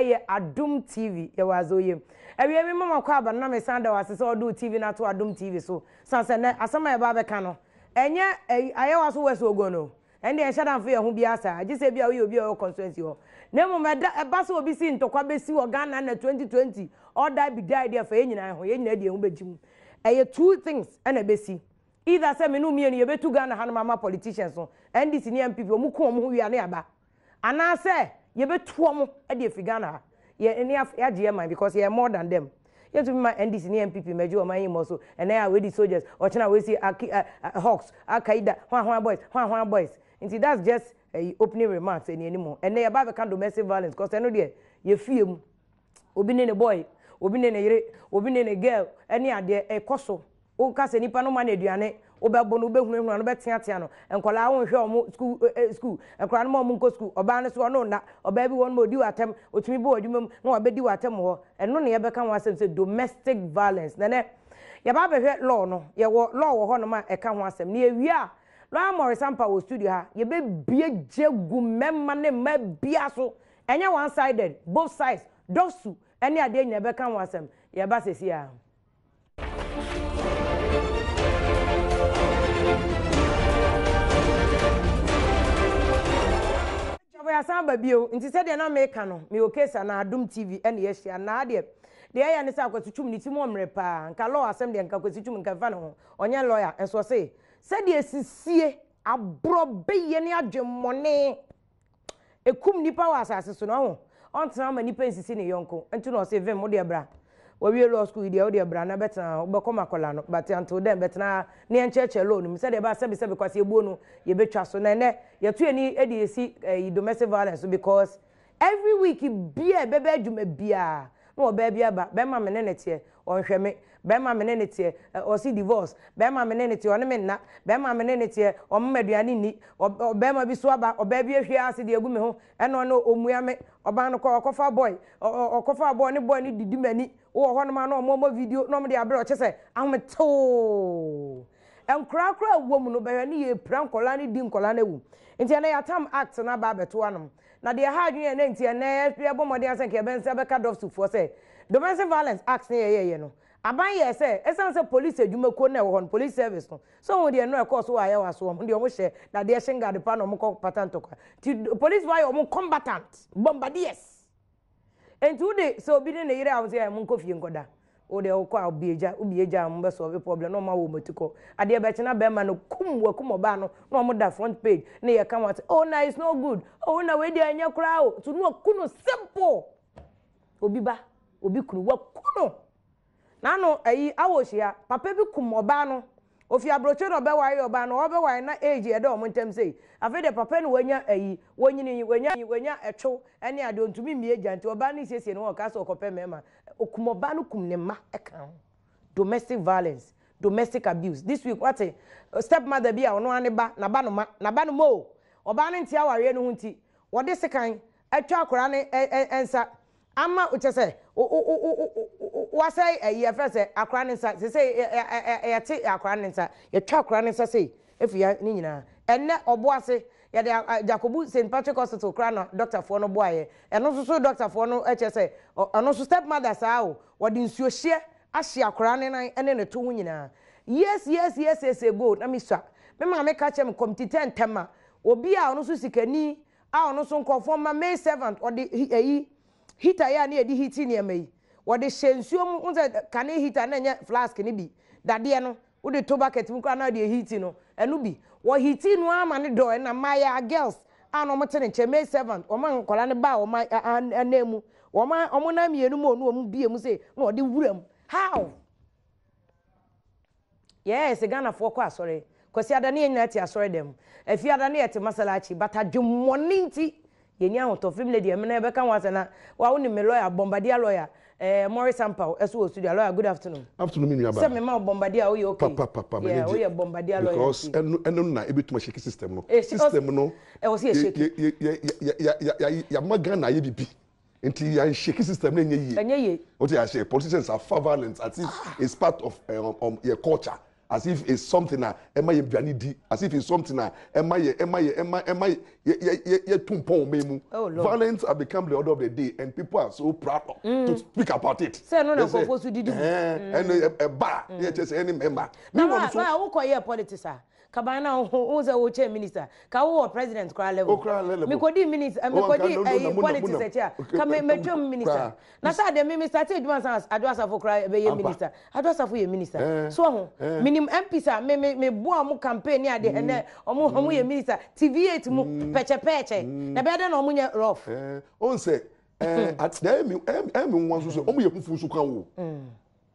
Ɛyɛ Adom TV, yɛwɔ Azoyem. Awiei me ma makɔ aba no na mesan da wo ase sɛ wode wo TV no ato Adom TV so. San sɛ nnɛ asɛm a yɛba abɛka no, ɛnyɛ ɛyi, Ayɛwa so West Wuogon o. Ɛnde ɛnhyɛ da mfa yɛn ho biara saa, gye sɛ ebia woyɛ obi a ɔwɔ constituency hɔ. Na mmom ɛda, ɛba sɛ obi si ntɔkwa bɛsi wɔ Ghana nna 2020, all die be die deɛ ɛfa yɛn nyinaa ho, yɛn nyinaa de yɛn ho bɛgye mu. Ɛyɛ two things ɛna ɛbɛsi. Either sɛ me ne wo mmienu yɛbɛtu Ghana hanom ama politicians no, NDC ne NPP, wɔn ku wɔn ho wie a na yɛaba. Anaasɛ yɛbɛtu wɔn de afiri Ghana ha. Yɛ ne yɛagye yɛn man because yɛyɛ more than them. Yɛntumi mma NDC ne NPP mmɛgye ɔman yi mmɔ so. Ɛnnɛ a wei di soldiers, ɔkyena wei si Aki eh, Hawks, Al-Qaeda, hwan hwan boys, hwan hwan boys. Nti that's just ɛyi opening remarks ɛni anim hɔ. Ɛnnɛ yɛba abɛka domestic violence cause ɛno deɛ yɛ fie mu. Obi ne ne boy, obi ne ne yere, obi ne ne girl ɛne adeɛ ɛkɔ so. Woka sɛ nipa no ma no aduane, wobɛbo no, wobɛhunahuna no, wobɛteatea no. Nkwadaa wonhwɛ wɔn sukuu eh, eh, sukuu. Nkwadaa no ma wɔn nkɔ sukuu. Ɔbaa no so ɔno nna. Ɔbaa bi wɔ hɔ no ma ɔdi w'atɛm, ɔtumi bɔ w'adwuma mu na wabɛdi w'atɛm wɔ hɔ. Ɛno na yɛbɛka ho asɛm sɛ domestic violence. Na nɛ yɛba abɛhwɛ law no. Yɛwɔ law wɔ hɔnom a ɛka ho asɛm. Na yɛwie a, Lawyer Maurice Ampaw wɔ studio ha. Yɛbɛbue gya gu mmarima ne mmaa biara so. Ɛnyɛ one sided, both sides, dɔsu ne adeɛ nyinaa yɛbɛka ho asɛm. Yɛba seesei ara. Adwafo yɛasan aba bio nti sɛdeɛ na meka no mewɔ case anaa Adom TV ɛna yɛahyia naa deɛ deɛ ɛyɛ ne sɛ Akwasi Twum ne ti mu ɔmmerɛ paa nka law asɛm deɛ nka Akwasi Twum nka mfa ne ho ɔnyɛ lawyer nso ɔse sɛdeɛ sisie aborɔ bɛyɛ ne adwemmɔne Ekum nnipa wɔ asase so no, ɔho, ɔntena hɔ ma nnipa nsisi ne yɔnko. Nti na ɔse, Vim, wo deɛ bra. Wawie law school yi deɛ, wo deɛ bra na bɛtena ha. Wobɛkɔ Makola no, but until then, bɛtena ha na yɛnkyerɛkyerɛ law no mu sɛdeɛ ɛbɛyɛ a sɛbesɛbe kwaseɛbuo no, yɛbɛtwa so. Na ɛnnɛ, yɛto yɛn ani de asi ɛyi domestic violence so because every week biara ɛbɛba adwuma biara na ɔbaa bi aba, bɛrima me ne no teɛ, Ɔnhwɛ me, bɛrima me ne no teɛ, ɛ, ɔse divorce, bɛrima me ne no teɛ, ɔne me nna, bɛrima me ne no teɛ, ɔmma me aduane nni, ɔ, ɔ, bɛrima bi so aba, ɔbaa bi ahwie acid agu me ho, ɛna ɔno ɔmmua me, ɔbaa no kɔ, ɔkɔfa boy, ɔ, ɔ, ɔkɔfaa boy, ne boy no didi m'ani, wowɔ hɔnom a na ɔmo ɔmɔ video na ɔmo de abrɛ wo, kyerɛ sɛ, ahometew. Nkoraa koraa a ɛwɔ mu no, bɛhwɛ ne yɛpira nkɔlaa no di nkɔlaa no awu. Nti ɛnɛ yɛatam act no aba abɛto anom. Na deɛ ɛha adwene yɛn nnɛ nti ɛnnɛ yɛbɔ mmɔden ara sɛ nka yɛbɛ nsa bɛka Dɔfsufoɔ sɛ Domestic Violence Act no yɛyɛeɛ no, aban yɛɛ sɛ ɛsiane sɛ police adwumakuo no a ɛwɔ hɔ no, police service no, sɛ wohu deɛ nnora ɛkɔɔ so wɔ Ayawa so, wɔn deɛ wɔhyɛ dadeɛ shin guard paa na wɔkɔ pata ntɔkwa. Nti policefoɔ ayɛ wɔn combatant, bombardiers. Enti wo de sɛ obi ne ne yere a wo sɛ ɛ monkɔ fie nkɔda. Wo deɛ wokɔ a wobie gya, wobie gya a wɔn bɛ solve problem na wɔn awɔ wɔn atikɔ. Adeɛ bɛkye na bɛrima no kum wakum ɔbaa no na wɔn da front page ne yɛ ka ho asɛm oh na it's not good oh na wei deɛ ɛnyɛ koraa o so na waku no simple. Obi ba, obi kunu waku no. N'ano ayi awɔ hyia papa bi kum ɔbaa no Ofi abrokye na ɔbɛware ɔbaa no ɔbɛware na age ɛda ɔmo ntɛm sei afei deɛ papa no wanya ayi wanyini yi wanya wanya ɛtwew ɛne adeɛ ontumi mmie gya nti ɔbaa no siesie ne ho ɔkaa sɛ ɔkɔpɛ mɛɛma okum ɔbaa no kum ne mma ɛka ho domestic violence domestic abuse this week wate step mother bi a ɔno ara ne ba na ba no ma na ba no ma o ɔbaa no nte awareɛ no ho nti wɔde sekan atwa akwadaa no nsa Ama kyerɛ sɛ wasɛe ayi yɛfrɛ sɛ akora ne nsa sese yɛte akora ne nsa yɛtwa akora ne nsa sei efi ya ne nyinaa ɛnɛ ɔbo ase yɛde Jacobu St Patrick Hospital koraa na dɔktafoɔ no boaeɛ ɛno nso so dɔktafoɔ no kyerɛ sɛ ɔno nso step mother saa o wɔde nsuo hyeɛ ahye akora ne nan ne ne to ho nyinaa years years years years ago na mesua me maame ka kyerɛ me kɔmtitɛ ntɛm a obi a ɔno nso sikani a ɔno nso nkurɔfoɔ mma maid servant ɔde ayi heater yi a ne yɛde heat nneɛma yi wɔde hyɛ nsuo mu n sɛ kane heater na ɛnyɛ flask no bi dadeɛ no wode to bucket mu koraa na wode heat no ɛno bi wɔ heat no ara ma ne dɔ ɛna mmayewa girls a na wɔte ne nkyɛn maid servant wɔn a nkwadaa no baa wɔn anan mu wɔn wɔn nan mmienu mu ɔno wɔn bie mu sei na wɔde wura mu how. Yes, Ghanafoɔ kɔ asɔre. Kwasiada ne yɛn nyinaa te asɔre dɛm. Afiada ne yɛte masalachi but adwemmɔne nti yɛnni ahotɔ. Film lady ɛmena yɛbɛka ho asɛm na wa wonim me lawyer Bombardier lawyer eh, Morris Ampaw ɛso wɔ studio. Lawyer good afternoon. Afternoon me nua baa. Sɛ mema wo Bombardier a woyɛ okay? Papa papa m'ani Yeah, gye. woyɛ Bombardier lawyer Because nti. ɛno ɛno na ebetumi ahyɛki system no. Eh, System no ɛwɔ sɛ yɛ yɛhyɛki. yɛ yɛ yɛ yɛ yɛ yɛ yɛama Ghana ayɛ bibi. Nti yɛn shake system no nyɛ yie. Ɛnyɛ yie. Wote aseɛ? Politicians afa violence as if it's part of yɛ culture. As if it's something a ɛma yɛ aduane di, as if it's something a ɛma yɛ ɛma yɛ ɛma ɛma yɛ yɛ yɛ yɛ tu mpɔn wɔn mu. Oh Lord. Violence have become the order of the day and people are so proud to speak about it. Sɛ ɛno na They say, nkurɔfoɔ so didi mu. "Ɛɛ, ɛno ɛba a, yɛ kyerɛ sɛ ɛne mmarima. Na Meanwhile wa nso, wa wokɔ yɛ politics a, kaban na wo sɛ wo kyɛn minister, ka wo wɔ president koraa level. O koraa level. Mekɔdi minister, Oh, mekɔdi nka no, no, ɛyi na mo na, mo politics na. akyi a, Okay, ka me eh, metwam minister. koraa. Na sɛ adeɛ me me start adwuma ansa Adwo Asafo koraa bɛyɛ Ampa. minister. Adwo Asafo yɛ minister. Eh, So ɔho, eh. menim MPs a me me me boa ɔmo campaign ne adeɛ ɛnɛ ɔmo yɛ minister. Ti V8 mu pɛkyɛpɛkyɛ. Na ɛbɛyɛ dɛn na ɔmo nyɛ rough. Ɔn sɛ, at ɛyɛ mi nwa nso sɛ ɔmo yɛ hufu nso kan o.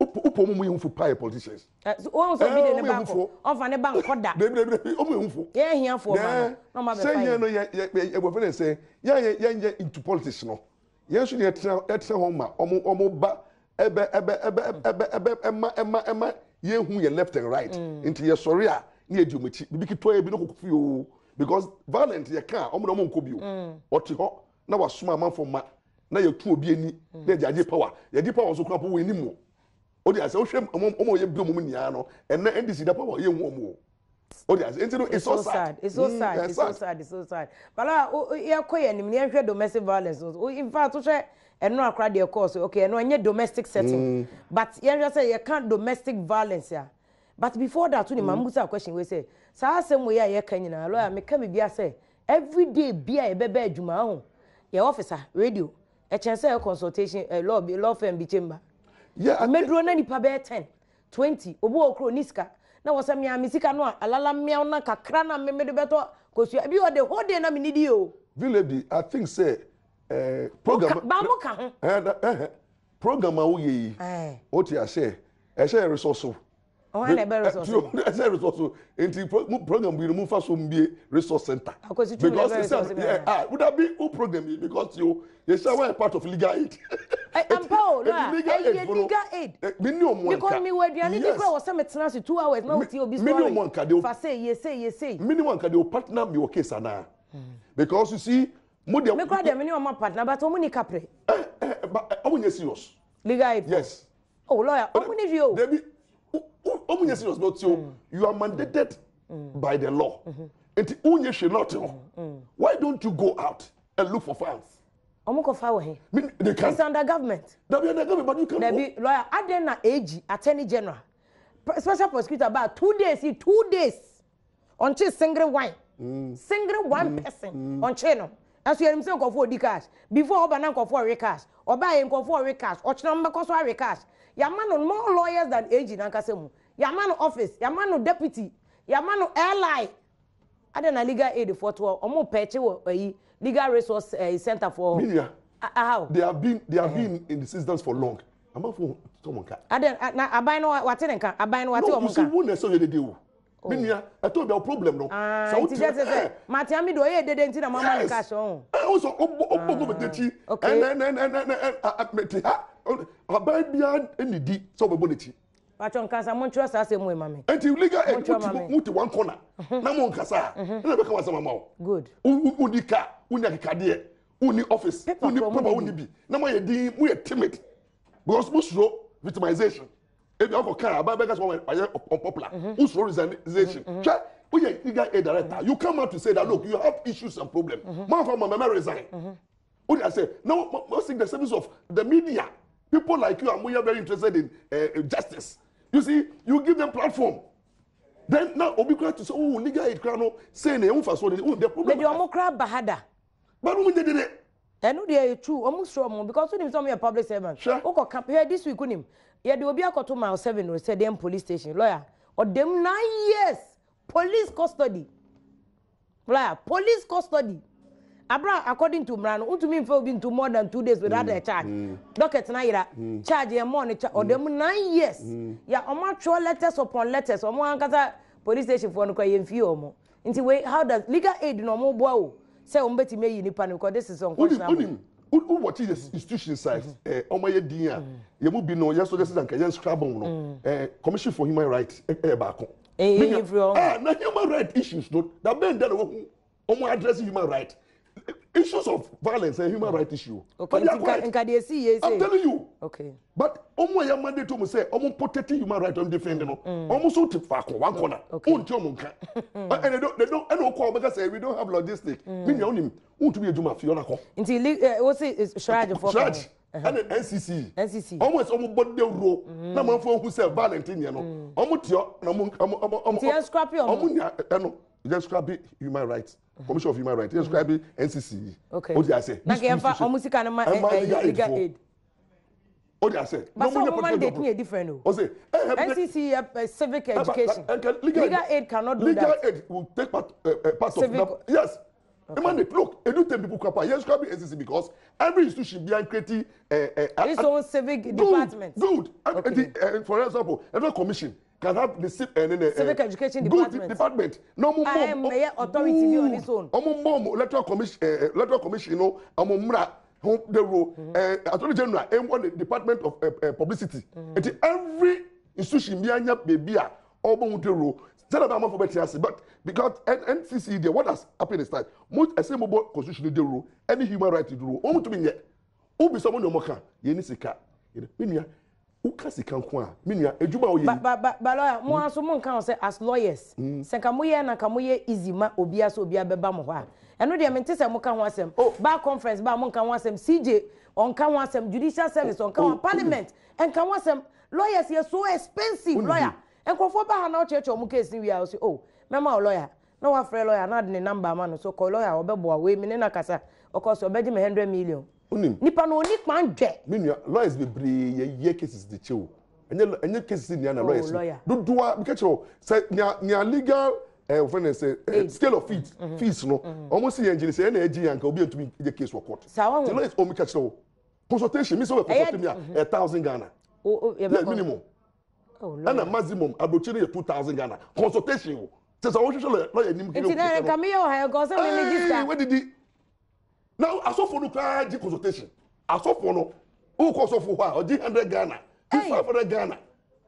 Wopɔ ɔmo yɛ hufu paa yɛ politicians. So wɔn sɛ obi de ne Ɔmo ba yɛ kɔ, hufuo. ɔnfa ne ba nkɔ da. Dabi, dabi, dabi, ɔmo yɛ hufu. Yɛn hiafoɔ ba no, na ɔmo Sɛ abɛfa yɛn yɛn. no yɛ yɛ yɛ yɛ wɔfɛ ne sɛ yɛn yɛ into politics no, yɛn nso yɛ tena yɛtena hɔ ma ɔmo ba ɛbɛ ɛbɛ ɛbɛ ɛbɛ ɛbɛ ɛma ɛma ɛma yɛn hu yɛn left and right. Nti yɛ sɔre a ne yɛ di ɔmo akyi bibi ketewa yɛ bi ne koko fi o, because violent yɛ ka ɔmo na ɔmo nkɔ bi o. Ɔte hɔ na wasoma amanfo ma na yɛ tu obi ani na yɛ gye power, yɛ di power nso kura po wɔ anim o. O de ase wohwɛ ɔmo yɛ bi ɔmo mu nyinaa no, ɛnɛ NDC da power, yɛ hu ɔmo o. O de ase nti no it's so sad. It's so sad. Ɛyɛ. It's so sad. It's so sad. Bala yɛkɔ yɛn anim na yɛnhwɛ domestic violence nso. In fact, wohwɛ ɛno akora deɛ kɔɔ so. Okay, ɛno ɛnyɛ domestic setting. But yɛnhwɛ sɛ yɛka domestic violence a. But before that, wonim, mamusa question wei sɛ saa asɛm wei a yɛka nyinaa, lawyer, meka biribi asɛ every day bi a yɛbɛbɛ adwuma ho, yɛ officer radio ɛkyɛn sɛ yɛ consultation law bi, law firm bi chamber. Mɛduro na nipa bɛyɛ 10, 20, obi wɔ kuro ni sika na wɔ sɛ mmea me sika no a alala mmeaw na kakra na me mede bɛtɔ kosua bi wɔ the whole day na me nidi o. Village, I think say program. Ba mo ka ho. Program a woyɛ yi, o ti ase ɛhyɛ yɛ resource o. Ɔhɔn na ɛbɛ resource. Ɛhyɛ resource o, nti program bi no mo fa so mbie resource center. Akwasi Twum na ɛbɛ resource mi. Yeah, ah, would that be wo program yi, because you yɛ sɛ wɔyɛ part of legal aid. Ampa o, lawyer, ɛyɛ legal aid. Mi ni ɔmo anka. Because mi wɔ aduane di kura wɔ sɛ mi tena ase 2 hours na o ti obi Mi ni story. ɔmo anka de o. Fa sei yɛ sei yɛ sei. Mi ni ɔmo anka de o partner mi wɔ case ana, because you see mo de. Mi kura deɛ mi ni ɔmo partner, but ɔmo ni kapre. But ɔmo nyɛ serious. Legal aid. Yes. Oh, lawyer, ɔmo ni fi o. Debi, ɔmo nyɛ serious, but you are mandated by the law, nti wonyɛ hwee not hɔ. Why don't you go out and look for funds? Ɔmo kɔ fa wɔ he? Me, they can. It's under government. Dabi, under government, but you can. Dabi, lawyer, adan na AG, Attorney General, special prosecutor ba 2 days, yi 2 days ɔnkye single one, single one person ɔnkye no. Ɛso yɛnim sɛ nkɔfoɔ odi cash before ɔba na nkɔfoɔ ɔwe cash, ɔba yɛ nkɔfoɔ ɔwe cash, ɔkyena ɔmo bɛkɔ so awe cash. Yama no more lawyers than AG nankasa mu, yama no office, yama no deputy, yama no airline. Adan na legal aid foɔ to ɔmo pɛɛkye wɔ ɛyi legal resource center for. Minia. Aha o. They have been in the systems for long. Amanfo tɔmɔ nka. Adan na aban no wate ne nka, aban no wate No, ɔmo you see, nka. wo na ɛsɛ ɔyɛ dede o. Minia, ɛtɔ bi a problem no. Ah, Sɛ nti kyerɛ sɛ Mate mi de ɔyɛ dede nti na mama ne cash ɔn. Ɛ o sɔ ɔbɔ gɔmɛnti akyi. Ɛnɛ ɛnɛ ɛnɛ ɛnɛ ɛ mɛte ha, aban biara ɛnidi sɛ ɔbɛbɔ n'akyi. Patro nkasa, mo ntwerɛ saa asɛm wei ma me. Nti legal aid Mo ntwerɛ ma me. mo te one corner na mo nkasa a, ɛna bɛka wa sɛ mama o. Good. Wo ni car, wo ni akekadeɛ, wo ni office, Paper wo ni kura mo paper, wo ni ni bi na mo yɛ din, mo yɛ timid because mo suro victimization. Ebi akɔ kaa aban bɛka sɛ ɔyɛ unpopular, wo suro resignation. Hwɛ, wo yɛ legal aid director, you come out to say that, look, you have issues and problems, mo afa ma mɛmɛ resign. O de ase now mo seek the service of the media people like you and we are very interested in justice. You see, you give them platform, then now obi kura to say, oh, legal aid kura no say na ehun fa so de, oh, the problem. Mede ɔmo kora ba ha da. But mo nye dede. Ɛno deɛ yɛ true, ɔmo suro ɔmo because wonim sɛ ɔmo yɛ public servant. Hwɛ. Wokɔ ka hwɛ, this week wonim yɛde obi akɔto Mile 7 o, sɛ deɛm police station. Lawyer, ɔdɛm 9 years police custody. Lawyer, police custody abra, according to mmara no, ntumi nfa obi nto more than 2 days without a charge. Docket na yera charge yɛ more ne charge. Ɔdɛm 9 years ya, ɔmo atwerɛ letters upon letters. Ɔmo ankasa police station foɔ no kɔ yɛn fie ɔmo. Nti wei, how does legal aid na ɔmo boa o sɛ ɔmo bɛtumi ayi nipa no? Because this is Wonim unconscionable. Wonim wo wɔkye yɛ institution side ɔmo yɛ din a yɛ mu bi no yɛ so de sisan ka yɛn scrabble no, Commission for Human Rights ɛyɛ baako. Ɛyɛ firi hɔ. Na human right issues no da bɛn da na wɔhu ɔmo address human right? Issues of violence and human right issue. Okay, But they are nti nka quiet. nka deɛ esi yie I'm sei. telling you. Okay. But ɔmo a yɛ mandate ɔmo sɛ ɔmo protect human right, ɔmo defend no, ɔmo so te faako, one corner. Okay. Ɔnti ɔmo nka. And they don't, ɛna ɔkɔ ɔmo ka sɛ we don't have logistic. Mi nua, onim, ntumi edwuma fi ɔna kɔ. Nti li ɛ wosi CHRAJ fo ka ho? CHRAJ ɛna NCC. NCC. Ɔmo sɛ ɔmo bɔ dewuro na amanfo ehu sɛ violent nyɛ no. Ɔmo te hɔ na ɔmo Nti yɛn scrap ɔmo. Ɔmo nya ɛno yɛn scrap human rights Commission of Human Rights, yɛn scrap NCC. Okay. O di ase. Na nka yɛmfa ɔmo sika no ma Ɛma ɛ legal fo. aid. O di ase. But sɛ ɔmo mandate no yɛ different o. O se NCC yɛ civic education. Legal, Legal aid cannot do legal that. Aid will take part of Civic- that. Yes. Okay. Mandate. Look, edu ten people crap. Yes, scrap NCC because every institution be creating its own civic good, department. Good. Okay. For example, every commission can have the Civic education good department. Department. No more. Ah, ɛyɛ authority bi on its own. Ọmọ mọ electoral commission no, ọmọ mmra ho de ro Attorney General ɛwɔ the Department of Publicity. Eti every institution bi anya beebi a ɔbɔ ho de ro sɛdeɛ bɛ amanfo bɛ te ase. But because NCC there, what has happened is that most ɛsɛ mo bɔ constitution de ro ɛne human right de ro, wɔn tumi nyɛ obi sɛ ɔmo ne ɔmo ka yɛn ni sika. Mi nua, woka sika nko a, mi nua, edwuma a oyɛ Ba yi. ba ba ba lawyer, mo aso mo nka ho sɛ as lawyers, sɛ nka moyɛ na nka moyɛ easy ma obiara sɛ obiara bɛba mo hɔ a, ɛno deɛ mente sɛ moka ho asɛm. Oh. Bar conference ba, monka ho asɛm. CJ ɔnka ho asɛm, Judicial Service ɔnka ho. Oh, Parliament ɛnka ho asɛm. Lawyers yɛ so expensive. Wonim Lawyer, nkurɔfoɔ ba ha na ɔkyerɛkyerɛ ɔmo case ni wie a, ɔsɛ, "Oh, mɛma wo lawyer," na wafrɛ lawyer na ade ne number ama no so kɔ lawyer, ɔbɛboa wei mi ne na kasa, ɔkɔ so ɔbɛgye me 100 million. Wonim. Nipa no oni kwan dwɛ. Me nua, lawyers bebree yɛ yɛ cases de kyɛw. Ɛnyɛ cases nia na Oh, lawyers lawyer. dodoɔ mi kɛkyerɛ o sɛ nia legal wɔfɛn ne sɛ Aid. scale of fees no, ɔmo si yɛn gyina sɛ ɛna ɛgye yɛn nka obi ntumi yɛ case wɔ court. Saa wɔn ho. Ti lawyers, ɔmo kɛkyerɛ o, consultation mi sɛ ɔyɛ consult mi a, 1,000 Ghana. O yɛ yɛbɛkɔ. Minimum. Oh, lawyer. Ɛna maximum aburokyi no yɛ 2,000 Ghana consultation o, sɛ wɔhwehwɛ lawyer nim. Nti na nka meyɛ wɔ ha yɛ nka ɔsɛ me me gye sika. Wedidi na asɔfo no koraa gye consultation. Asɔfo no, wokɔ asɔfo hɔ a, ɔgye 100 Ghana, Hey. 500 Ghana.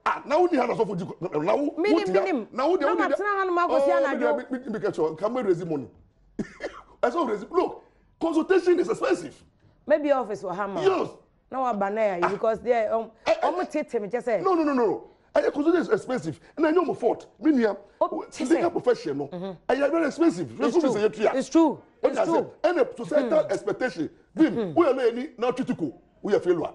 Ah, na woni ha na asɔfo gye na wo Minim, wo tia- minim. Na wo deɛ Na wo deɛ matena ha nom akɔsi anadwo. mi mi kɛkyɛ nka mo raise money, ɛsɛ raise. Look, consultation is expensive. Maybe office wɔ ha ma. Yes. Na waba na yɛ because there ɔmo tete mi kyɛ sɛ. No, ɛyɛ consultation is expensive, ɛna ɛnyɛ ɔmo fault, mi nua. Oh, kyɛ sɛ- Legal profession no ɛyɛ very expensive. It's It's true. true. Yɛ tua. It's true. What It's I say, true. ɛna societal expectation, vim woyɛ lawyer ni na twitiko, woyɛ failure.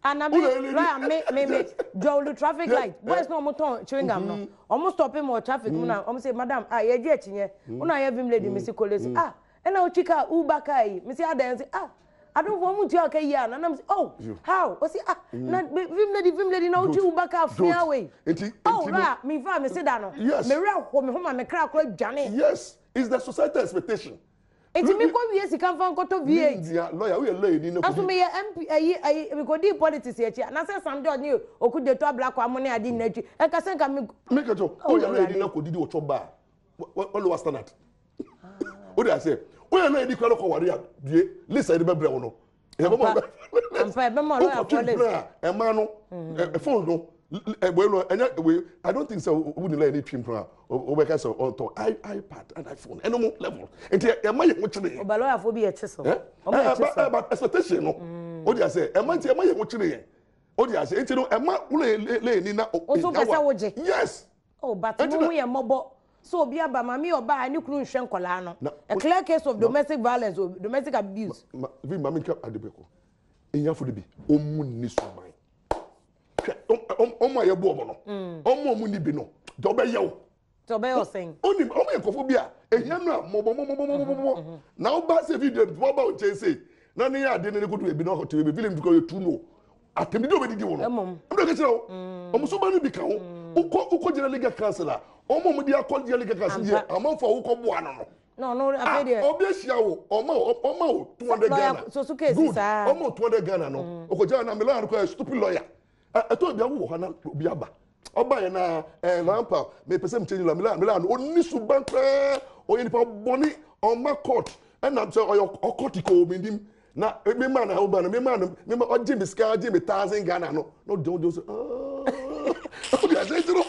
Ana me Woyɛ lawyer ni- lawyer, me jɔwulu traffic light, boys na ɔmo tɔn chewing gum no, ɔmo stop him wɔ traffic mu na ɔmo say, "Madam, ah, yɛ gye akyinyɛ ɔna ayɛ vim lady." Mi si kole si, "Ah, ɛna otwi car, Uber car yi." Mi si adan si, "Ah, adomfo ɔmo ntua ɔka yi a." Nanam si, "Oh, how?" Ɔsi, "Ah, na vim lady, vim lady na otwi Uber car fia wei." Nti Oh, no- lawyer, mi fa mi si da no. Yes. Mi rɛ ho mi ho ma mi kra kora dwane. Yes, it's the societal expectation. Nti mi kɔ wie sika nfa nkɔtɔ V8. Ndia lawyer, woyɛ lawyer ni na Aso meyɛ MP ayi mekɔdii politics akyi a, na sɛ Sam George ne Okudzeto Ablakwa mo ne ade nyina akyi, ɛnka sɛ nka me make it Oh, woyɛ lawyer ni Awurade. na kò didi wɔ chop bar, wɔ lower standard o de ase. Woyɛ lawyer ni kura kɔ wari a, due list a yɛde bɛ brɛ wo no. Ampa, ɛbɛma lawyer wokɔ twi foɔ list. mpena a, ɛma no ɛ phone no ɛ wei no ɛnyɛ wei. I don't think sɛ wo ni lawyer ni twi mpena a wobɛka sɛ ɔtɔ iPad and iPhone ɛno mo level, nti ɛma yɛ ho kyerɛ yɛn. Ɔba lawyer foɔ bi yɛ kye so. Eh? Ɔmo yɛ kye so. But expectation no o de ase ɛma, nti ɛma yɛ ho kyerɛ yɛn o de ase, nti no ɛma wo lawyer ni na Wo nso pɛ sɛ wogye. Yes. Oh, but Ɛnti mo na- ho yɛ mmɔbɔ so obi aba, maame yɛ ɔbaa ne kunu nhwɛ nkɔlaa no, Na- a clear case of domestic violence or domestic abuse. Ma vi maame nka ade bɛkɔ enyafo de bi ɔmu ni suban hwɛ ɔmo a yɛbu ɔmo no, ɔmo a ɔmo ni bi no deɛ ɔbɛyɛ wo. Sɛ ɔbɛyɛ ɔsɛn. Onim ɔmo yɛ nkɔfo bi a ehia no a mɔbɔmɔbɔmɔbɔmɔ na ɔba sɛ video bi ɔba ɔnkyɛn se na ne yɛ ade ne ne koto ebi na ɔkɔto ebi film bi kɔ yɛ tu no atɛmdidi ɔbɛdidi wo no. Ɛmom. Ɛmu dɛ kɛkyerɛ wo ɔmo so ba no bi ka ho, wokɔ gyina legal council a, ɔmo a ɔmo de akɔ gyina legal council yɛ Ampa. amanfo a wokɔ boa no. Na ɔno afei deɛ Obi ahyia wo, ɔma wo 200 Lawyer Ghana. so case Good. saa. Ɔma wo 200 Ghana no, ɔkɔgyina na me lawyer no kɔ yɛ stupid lawyer. Ɛtɔ obi awo wɔ hɔ na obi aba, ɔba yɛ na lampa mepɛ sɛ mekyɛnyi la me lawyer no ɔni suban koraa, ɔyɛ nipa bɔne, ɔma court ɛna sɛ ɔyɛ ɔkɔtiko omi na me ma na ɔba no me ma no me ma ɔgye me sika, ɔgye me 1,000 Ghana no na ɔde sɛ ɔde ase. Nti no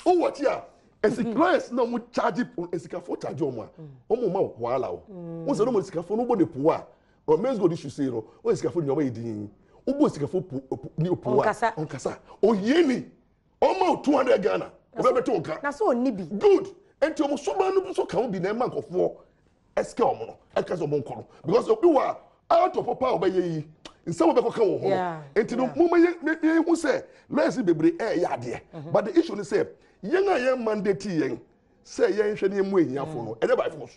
wowɔ akyi a Esi lawyers na wɔn charge esikafo charge wɔn a wɔn ma wahala o. Wɔn sɛ wɔn sikafo no bɔ ne po a ɔ maize gold issue sei no wɔn sikafo nyɛ wɔn yɛ din. Wobɔ sikafo po ne po a Ɔnkasa. Ɔnkasa. Ohiani ɔma o 200 Ghana ɔbɛbɛto nka. Na so ɔnni bi. Good. Nti wɔn suban no nso ka ho bi na ɛma nkɔfoɔ ɛsika wɔn no ɛka sɛ wɔn nkɔ no because obi wɔ a out of papa a ɔbɛyɛ yi nsɛm a ɔbɛkɔ ka wɔn ho no nti no mo ma yɛ yɛ hu sɛ lawyers bebree ɛɛyɛ adeɛ, but the issue ni sɛ yɛn a yɛn mandate yɛn sɛ yɛn hwɛ ne yɛn mu ehiafo no, ɛnyɛ by force,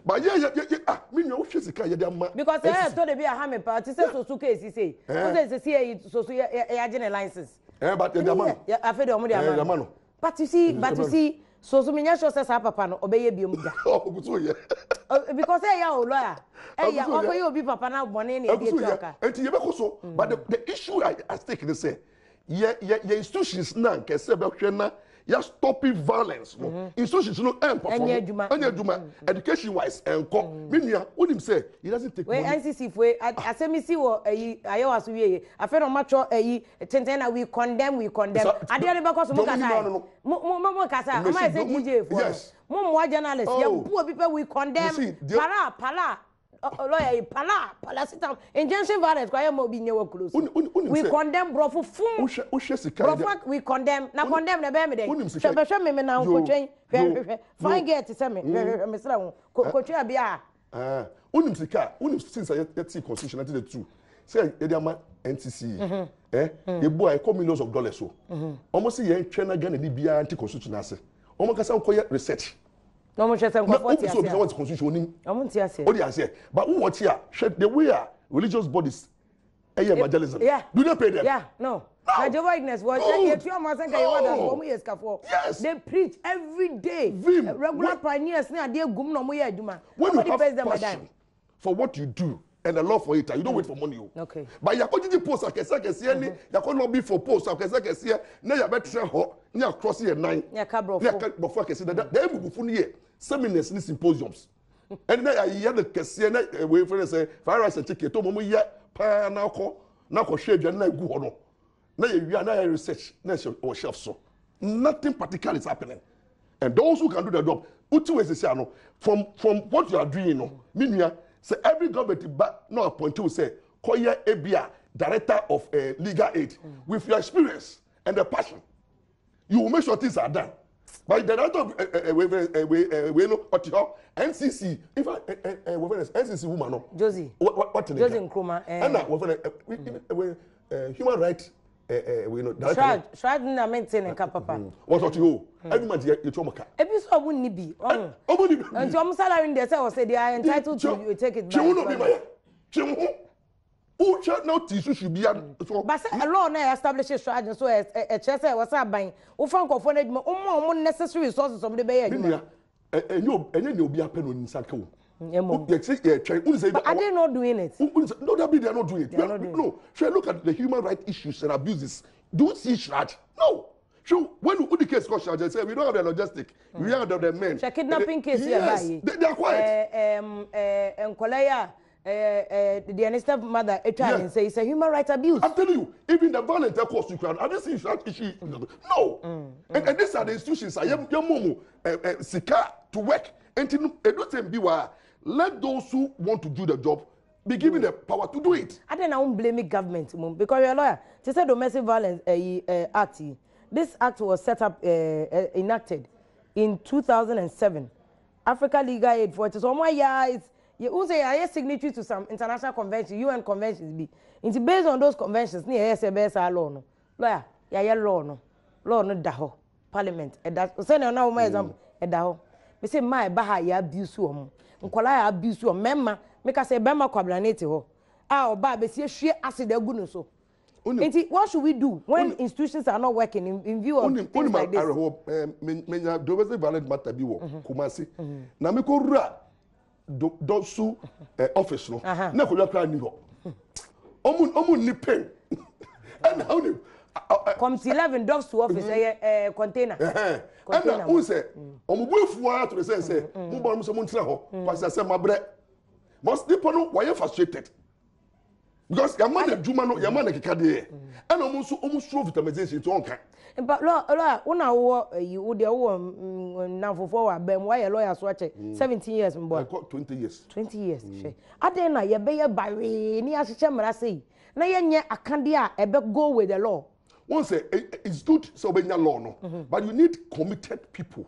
but yɛn yɛ yɛ ah, mi nua, wohwɛ sika yɛde ama Because ɛyɛ ɛtɔ de bi aha mi pa te sɛ Sosu case sei o sɛ sisi yɛ Sosu yɛ yɛ agye ne license. Ɛɛ, but yɛde ama no. Afei de ɔmo de ama no. Ama no. But you see Sosu, mi nyɛ sure sɛ saa papa no ɔbɛyɛ biom da. Ɔkutu yɛ. Because ɛyɛ o, lawyer, ɛyɛ Ɔkutu yɛ. ɔkɔyɛ obi papa na bɔnne na yɛde Ɛkutu etua yɛ. ɔka. Nti yɛbɛkɔ so, but the issue at stake ni sɛ yɛ institutions na nkɛsɛ bɛhwɛ na yɛ stopping violence no, institutions no ɛn perform. Ɛnyɛ adwuma. Ɛnyɛ adwuma. Education wise ɛnkɔ. Mi nua, wonim sɛ it doesn't take Wei money. NCC foe asɛm si wɔ ɛyi ayɛwò aso wie yie, afei na ɔmo atwɔ ɛyi tenten na "We condemn, we condemn." Adeɛ no bɛkɔ so, mo Dɔm kasa ni yɛ no. mo kasa ɔmo ayɛ sɛ GJ foɔ no, mo mmoa journalist yɛ bu obi pɛ, "We condemn." You see, Para para lawyer yi para paracetamol injection, violence kora yɛ ma obi nye wɔ kuro so. Wonim "We sɛ- condemn" borɔfo fum. Wohwɛ sika yɛde Borɔfo "we condemn" na condemn na ɛbɛyɛ mi dɛ. Wonim sika- Hwɛ, bɛhwɛ mi na Yo, nkotwɛn, hwɛ, yo, hwɛ, hwɛ, fine yo. girl te sɛ mi, hwɛ, hwɛ, hwɛ, mesrɛ wo, kotwɛn abia. Ah, wonim sika, wonim since a yɛte constitution 1982 sɛ yɛde ama NCC yɛbu a ɛkɔ millions of dollars o. Ɔmo sɛ yɛntwɛ na Ghana ni biara nte constitution ase, ɔmo kasa nkɔyɛ research. Na ɔmo hwɛ sɛ Na nkɔfoɔ te obi sɛ obi ase sɛ a wɔte constitution onim. Ɔmo nte ase. O de aseɛ, but wowɔ ti a, hwɛ the way a religious bodies ɛyɛ evangelism. Do they pay them? Yeah, no. No. Na Jehovah Witness wɔ Good. yɛtua ɔmo asɛnka yɛ wɔ No. ɔmo yɛ sikafoɔ. They preach every day. Vim. Regular pioneers ne adeɛ gum na ɔmo yɛ adwuma. When you Nobody have pays them a passion dime. for what you do and the love for it, you don't wait for money o. But yakɔ gyigyi post akɛseɛ akɛseɛ ni yakɔ lobby for post akɛseɛ akɛseɛ na yabɛtena hɔ ne across yɛ nan. Ne yɛka borɔfo. Ne yɛka borɔfo akɛseɛ na da emu fufu no yɛ seminars ne symposiums ɛne na yɛayɛ no kɛseɛ na wei fɛn sɛ fried rice and chicken to mo mo yɛ paa na akɔ na akɔhwɛ aduane na egu hɔ no na yɛ wia na yɛ research na yɛ wɔ shelf so. Nothing practical is happening, and those who can do the job uti wo esisi ano from what you are doing no, mi nua, sɛ every government ba na appoint you sɛ kɔyɛ ebia director of legal aid, with your experience and the passion, you will make sure things are done. But the director of wei no ɔte hɔ NCC, in fact wei fɛ NCC woman no. Josie. What ne Josie Nkrumah. Ɛna wɔ fɛ human right wei no director. Shraj, Shraj na maintain nka papa. Wɔn sɔ ti o, every month yɛ yɛ tu ɔmo ka. Ebi nso ɔmo nni bi. Ɔmo. Ɔmo ni bi. Nti ɔmo salary deɛ sɛ wɔsɛ they are entitled to take it. Twe wo na obi ma yɛ twe wo ho wotwa na ɔte susu bia so. But sɛ law na establish Shraj nso ɛkyerɛ sɛ wɔsɛ aban wofa nkɔfoɔ no adwuma, wɔn a wɔn necessary resources wɔn de bɛyɛ Me adwuma. nua, ɛnyɛ nea obi apɛ na onisa ka o. Ɛmɔ. Yɛte yɛtwɛn wuli sɛ. But are they not doing it? No, that be they are not doing it. They are not doing No, sure, look at the human right issues and abuses. Do you see CHRAJ? No. Sure, when you the case called CHRAJ, they say we don't have the logistic, we have the men. Hwɛ kidnapping case yɛ Yes, baa yi. they are quiet. Ɛɛ ɛm ɛɛ nkɔla yi a ɛɛ ɛɛ deɛ ne step mother atwa ne nsa yi sɛ human right abuse. I'm telling you, even the violent course you can have you seen that issue? No. And these are the institutions. I am your momo sika to work. And to be let those who want to do the job be given the power to do it. Ade na won blame government mu because you're a lawyer. Te sɛ Domestic Violence Act yi, this act was set up enacted in 2007. Africa Legal Aid for it so ɔmo ayɛ it's yɛ n sɛ yɛayɛ signatory to some international convention, UN conventions bi, nti based on those conventions ne yɛyɛ sɛ ɛbɛyɛ saa law no. Lawyer, yɛayɛ law no, law no da hɔ parliament, ɛda sɛnea ɔna wɔn example ɛda hɔ mese mmaa ɛba ha yɛ abuse wɔn, nkɔla yɛ abuse wɔn, mmarima meka sɛ bɛrima kwabrane te hɔ a ɔbaa bɛsi ehwie acid agu no so. Nti what should we do when institutions are not working in view of Onim things onim like this? Awerɛhoɔ menya domestic violence matter bi wɔ Kumasi na mekɔ wura DOVVSU office no na akonnwa koraa ni hɔ, ɔmo ni pen ɛna onim. Committee 11 DOVVSU office ɛyɛ container. Ɛna Container. n sɛ ɔmo bu efuwa ato de sɛ mo bɔ ɔmo sɛ mo ntena hɔ kwasi asɛ ma brɛ but nipa no wɔyɛ frustrated. Because yɛama no adwuma no, yɛama no kekadeɛ. Ɛna ɔmo nso ɔmo suro victimization, nti ɔnka. Mpa lawyer, wo na wowɔ ayi, wo deɛ wowɔ nnamfofoɔ wɔ abɛn mu, woayɛ lawyer so akyɛ 17 years mboa. Ɛkɔ 20 years. 20 years, hwɛ. Adɛn na yɛbɛyɛ bawee ne yɛahyehyɛ mmara sei na yɛnyɛ akadeɛ a ɛbɛ go with the law? Wɔn sɛ it's good sɛ wobɛnya law no, but you need committed people.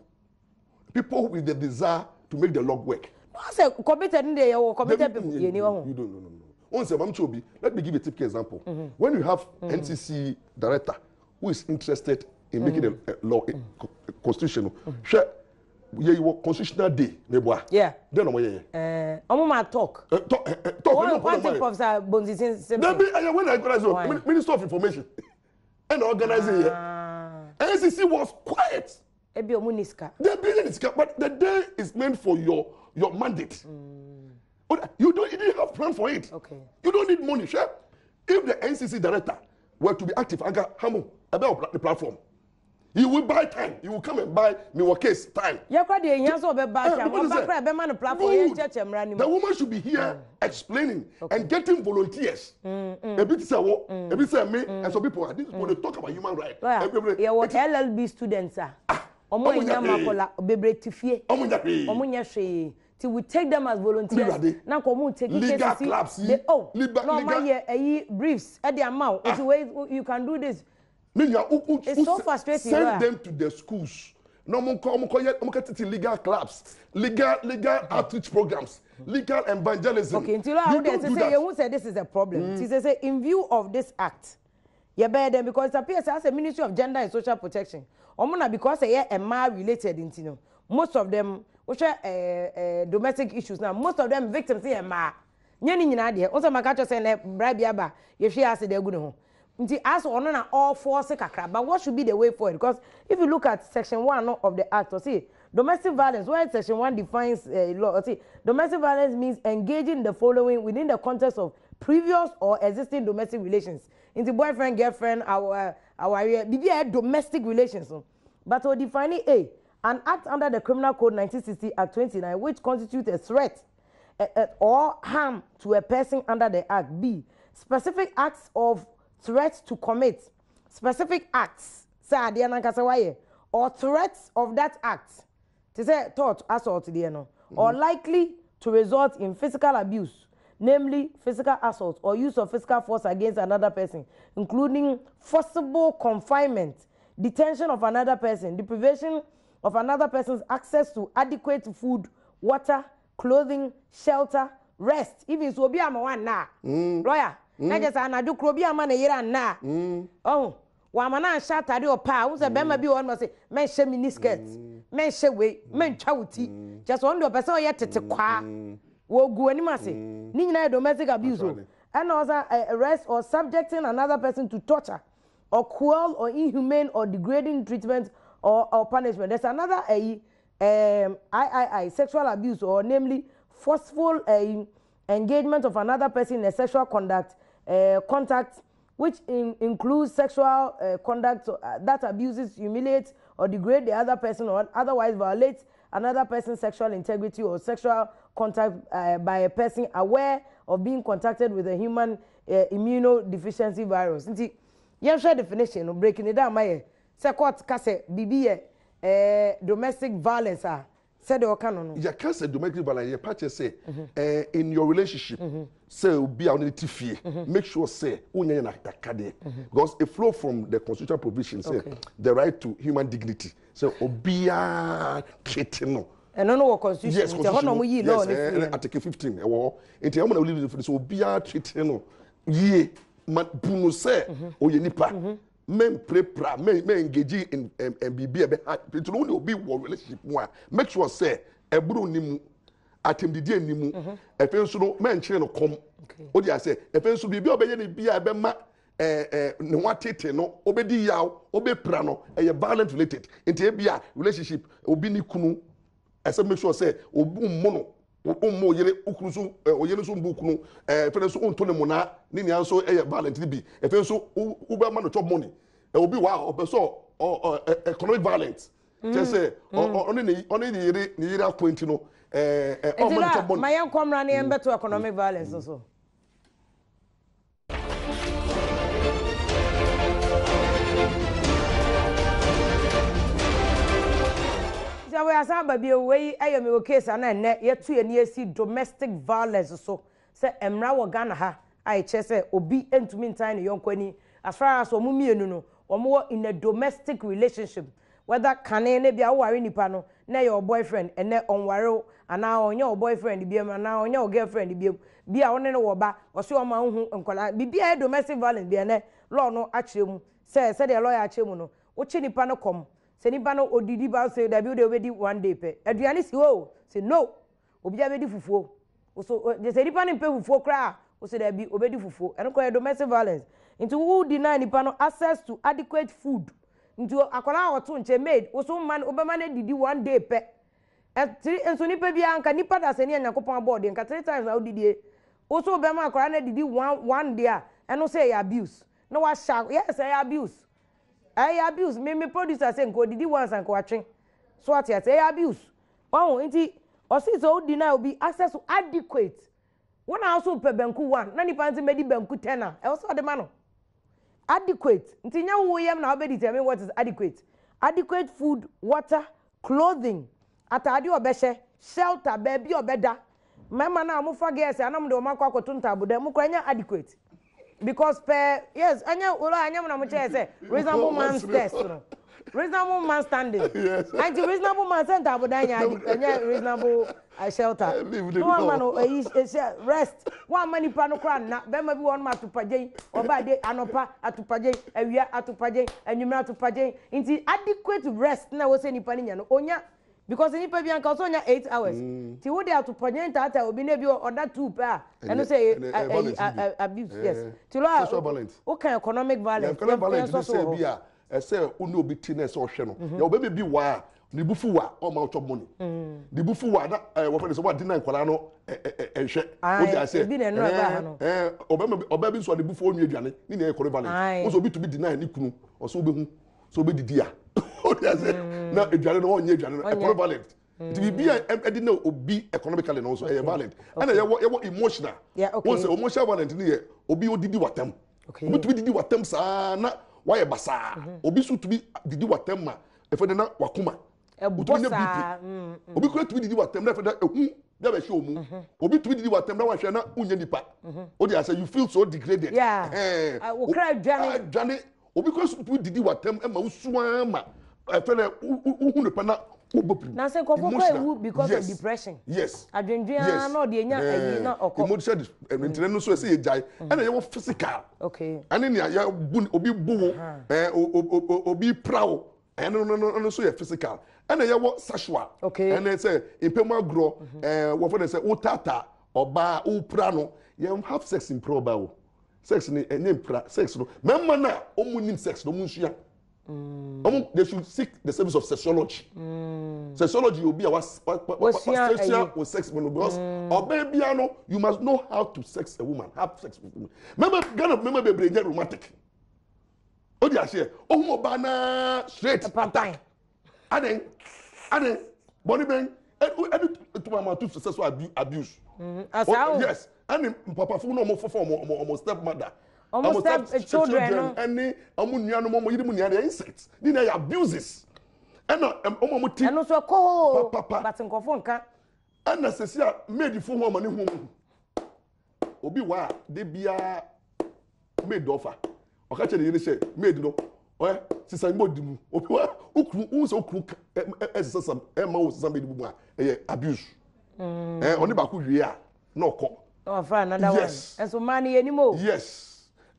People with the desire to make the law work. No sɛ committed ne deɛ, yɛwɔ committed people, yɛni wɔ ho. You don't, no, no, no. Wɔn sɛ maame obi, let me give a typical example. When you have NCC director who is interested in making a law, constitution, hwɛ, yɛ wɔ Constitutional Day ne boa. Then ɔmo yɛ yɛ. Ɔmo ma talk. Talk talk. One one thing, Professor Bonzi Simpson. Dabi, ɛyɛ when I organize o, Minister of Information ɛna organize yɛ. NCC was quiet. Ebi ɔmo ni sika. Debi ni sika, but the day is meant for your mandate. You don't you didn't have plan for it. You don't need money. Sure. If the NCC director were to be active, anka hamu about the platform, he will buy time. He will come and buy me work case time. Yɛkora deɛ, ehia sɛ ɔbɛba time, ɔba kora ɛbɛma no platform, yɛn kyerɛkyerɛ mmara ni mu. The woman should be here explaining and getting volunteers. Ebi ti sɛ wo, ebi sɛ me, and some people. These people, they talk about human rights. Yɛwɔ LLB students a ɔmo anya makola bebree ti fie. Ɔmo nya hwee. Ɔmo nya hwee. Till we take them as volunteers na nka ɔmo take legal clubs yi. Oh, na ɔmo ayɛ ɛyi briefs ɛde ama wo, nti wei, you can do this. Me nua, o It's so frustrating. Send them to the schools na ɔmo kɔ yɛ, ɔmo kɔ tete legal clubs, legal outreach programs, legal evangelism. Okay, nti lawyer, wo de sɛ sɛ yehu sɛ this is a problem, ti sɛ in view of this act, yɛbɛyɛ dɛn? Because it appears as a Ministry of Gender and Social Protection ɔmo na, because ɛyɛ mmaa related nti no, most of them, wohwɛ ɛɛ ɛɛ domestic issues na most of them victims yɛ mmaa. Nye ne nyinaa deɛ, wɔn sɛ maka kyerɛ sɛ nɛ bra bi aba, yɛhwɛ ase de agu ne ho, nti as ɔno na ɔforce kakra. But what should be the way forward? Because if you look at section 1 of the act, ɔsi domestic violence, where section 1 defines law, ɔsi domestic violence means engaging in the following within the context of previous or existing domestic relations. Nti boyfriend, girlfriend, our awareɛ, bibi a ɛyɛ domestic relations no. But o define a an act under the Criminal Code 1960 Act 29 which constitutes a threat or harm to a person under the act. B, specific acts of threat to commit specific acts, sɛ adeɛ nankasa wayɛ, or threats of that act, te sɛ tort assault deɛ no, or likely to result in physical abuse, namely physical assault or use of physical force against another person, including forcible confinement, detention of another person, deprivation of another person's access to adequate food, water, clothing, shelter, rest. Even so, obi ama wa nna, lawyer, na kyerɛ sɛ anadwo kuro obi ama ne yere anna, ɔho wama na anhyɛ atade ɔpa a, wohu sɛ bɛrima bi wɔ hɔ no sɛ mɛnhyɛ mini skirt, mɛnhyɛ wei, mɛntwa wo ti, kyerɛ sɛ ɔno deɛ ɔpɛ sɛ ɔyɛ tete kwaa, wɔgu anim ase. Ne nyinaa yɛ domestic abuse o. Ɛna ɔsa rest or subjecting another person to torture or cruel or inhumane or degrading treatment or punishment. There's another III, sexual abuse, or namely forceful engagement of another person in a sexual conduct contact which includes sexual conduct that abuses, humiliates, or degrades the other person or otherwise violates another person's sexual integrity or sexual contact by a person aware of being contacted with a human immunodeficiency virus. Nti yɛhwɛ definition no, breaking it down ma yɛ sɛ court ka sɛ biribi yɛ domestic violence a, sɛdeɛ ɔka no. Yɛka sɛ domestic violence, yɛpa kyerɛ sɛ in your relationship, sɛ obi a ɔne ne ti fie, make sure sɛ wonyɛ yɛ n'akadeɛ, because it flow from the constitutional provision sɛ the right to human dignity, sɛ obiara tete no. Ɛno no wɔ constitution. Nti ɛhɔ na ɔmo yi law ne firi. Article 15 ɛwɔ hɔ, nti ɛmo na ɔli firi sɛ obiara tete no yie, ma bu no sɛ ɔyɛ nipa, mɛmprapra, mɛ engage in biribi a ɛbɛ ha. Nti no, wo ne obi wɔ relationship mu a, make sure sɛ ɛburo ni mu, atɛmdidie ni mu, ɛfɛ nso no mɛnkyerɛ no kɔm o de asɛ. Ɛfɛ nso biribi a ɔbɛyɛ ne bi a ɛbɛma ɛɛ ɛɛ ne ho atete no, ɔbɛdi yaw, ɔbɛpira no, ɛyɛ violent related. Nti ebi a relationship, obi ne kunu, ɛsɛ make sure sɛ obi mmo no, mmo oyere, okunu nso oyere nso mbu kunu, ɛfɛ nso nto ne mona ne nea nso ɛyɛ violent ne bi. Ɛfɛ nso wobɛma no chop money, obi wa ɔpɛ sɛ ɔ ɔ economic violence, kyerɛ sɛ ɔne ne yere akɔ, nti no ɛɛ ɛ ɔma no chop money. Ma yɛn kɔmra ne yɛn bɛto economic violence nso. Abusuafo yɛasan aba bio, wei yɛ mewɔ case a na ɛnnɛ yɛto yɛn ani asi domestic violence so sɛ mmara wɔ Ghana ha a ɛkyerɛ sɛ obi ntumi ntan ne yɔnko ani as far as wɔn mmienu no wɔn wɔ in a domestic relationship whether kane no ebia woware nipa no na ɛyɛ wo boyfriend ɛnnɛ ɔnware wo anaa ɔnyɛ wo boyfriend biom anaa ɔnyɛ wo girlfriend biom bi a wo ne no wɔ ba ɔse ɔma wohu nkwadaa biribi a ɛyɛ domestic violence bi ɛnnɛ law no akyerɛ mu sɛ sɛdeɛ lawyer akyerɛ mu no wokye nipa no kɔm Sɛ nipa no odidi ba ɔse dabi wode wobɛdi one day pɛ aduane si hɔ o se no obiara bɛdi fufuo woso gye sɛ nipa no mpɛ fufuo koraa a wose dabi obɛdi fufuo ɛno koraa yɛ domestic violence nti wo deny nipa no access to adequate food nti akwadaa a ɔto nkyɛn maid woso woma no wobɛma no adidi one day pɛ three nso nipa biara nka nipa dasani a Nyankopɔn abɔɔ deɛ nka three times na wodidie woso wobɛma akwadaa no adidi one one deɛ a ɛno sɛ ɛyɛ abuse na wahyɛ yes ɛyɛ abuse Ɛyɛ abuse me me producer sɛ nka odidi once anka watwe so ate ase ɛyɛ abuse wahu nti ɔsi sɛ odi na obi access to adequate wo na nso pɛ banku one na nipa nso mɛdi banku ten a ɛwɔ sɛ ɔde ma no adequate nti nyɛ wo yam na wobɛ determine what is adequate adequate food water clothing ataade ɔbɛhyɛ shelter baabi ɔbɛda mmarima no a wɔfa girls a na wɔde wɔn akɔ akɔto ntaabodan mu koraa nyɛ adequate because pɛɛ yes ɛnyɛ wura ɛnyɛ mo na mo kyerɛ sɛ reasonable man's test no reasonable man standing nti reasonable man sɛ ntaabodan nyɛ adi ɛnyɛ reasonable uh, shelter no one man ɛyi ɛhyɛ rest wɔn ama nipa no koraa nna bɛrima bi wɔn ma atopagye yi ɔba de anɔpa atopagye awia atopagye anwummerɛ atopagye nti adequate rest na ɛwɔ sɛ nipa no nya no onya Because nipa bi anka ɔsɛ ɔnya 8 hours. Ti wo de atopɔnyen taataa obi na ebi ɔda two pɛ a ɛno sɛ ɛyi abuse yes. Ti lɔ a wo kan economic violence. Economic violence ni sɛ bi a ɛsɛ wo ne obi ti na ɛsɛ ɔhwɛ no. Yɛ ɔbɛ bi wa a ne bu fu wa ɔma ɔtɔ money. Ne bu fu wa na ɛɛ wɔfɛ ne sɛ wa di na nkwadaa no ɛhwɛ. O de ase ɛɛ ɔbɛ ɔbɛ bi nso a ne bu fu onua aduane ne nea economic violence. Wosɛ obi tumi deny ne kunu ɔsɛ obi hu so obi didi a o de ase na aduane no ɔnyɛ aduane no economic violent nti biribi a ɛde na obi economically no nso ɛyɛ violent ɛna yɛwɔ emotional wɔn sɛ emotional violent ni yɛ obi odidi watam obi tumi didi watam saa na wayɛ basaa obi nso tumi didi watam ma efe de na wakoma otumi nya BP obi kura tumi didi watam na efe de ehu bi abɛhyɛ wɔn mu obi tumi didi watam na wahwɛ na wonyɛ nipa o de ase you feel so degraded. Okra dwane dwane obi kura tumi didi watam ma wosu ma ɛfɛ dɛ wohu nipa na wobɔ piri. Na sɛ nkɔfo kɔ ewu because of depression. Yes. Adwendwen ara na ɔde enya ayi na ɔkɔ. Emotional ntina no nso ɛsɛ yɛ gyae ɛna yɛwɔ physical. Ɛne nea yɛ bu obi bu wo ɛɛ obi pra wo ɛno no no no nso yɛ physical ɛna yɛwɔ sexual. Ɛne sɛ mpɛmu agorɔ ɛɛ wɔfɔ ne sɛ wotaataa ɔbaa wopra no yɛn have sex mpira ɔbaa o sex ni ɛnyɛ mpira sex no mɛma na ɔmo nim sex na ɔmo nsua. Ɔmo they should seek the service of sexology. Sexology obi a wa wa wa wa sexual wɔ sex mu no because ɔbaa bia no you must know how to sex a woman have sex with woman. Mɛma Ghana mɛma bebree nyɛ romantic. O di aseɛ ohun ɔbaa naa straight attack. Adan adan bɔnni bɛn ɛni tuma ma to sexual abuse. Asa o. Yes ɛni mpapafo na ɔmo fɔfɔ ɔmo ɔmo ɔmo step mother. Ɔmo step children no. Ɛni ɔmo nuanom ɔmo yiri mu nua de insect ne na yɛ abuses ɛna ɔmo ɔmo ti. Ɛno nso ɛkɔ hɔ o. Papapa. But nkɔfo nka. Ɛna sisi a maid fo ho ama ne ho mu obi wa a de biara maid ɔfa ɔka kyerɛ ne yere sɛ maid no ɔyɛ sisan mbɔ di mu obi wa okunu ohun sɛ okunu ɛ ɛsesa sam ɛma wo sisa maid mu a ɛyɛ abuse ɛɛ ɔne baako wie a na ɔkɔ. Ɔfa another one. Yes. Ɛnso mmaa no yɛ nim o. Yes.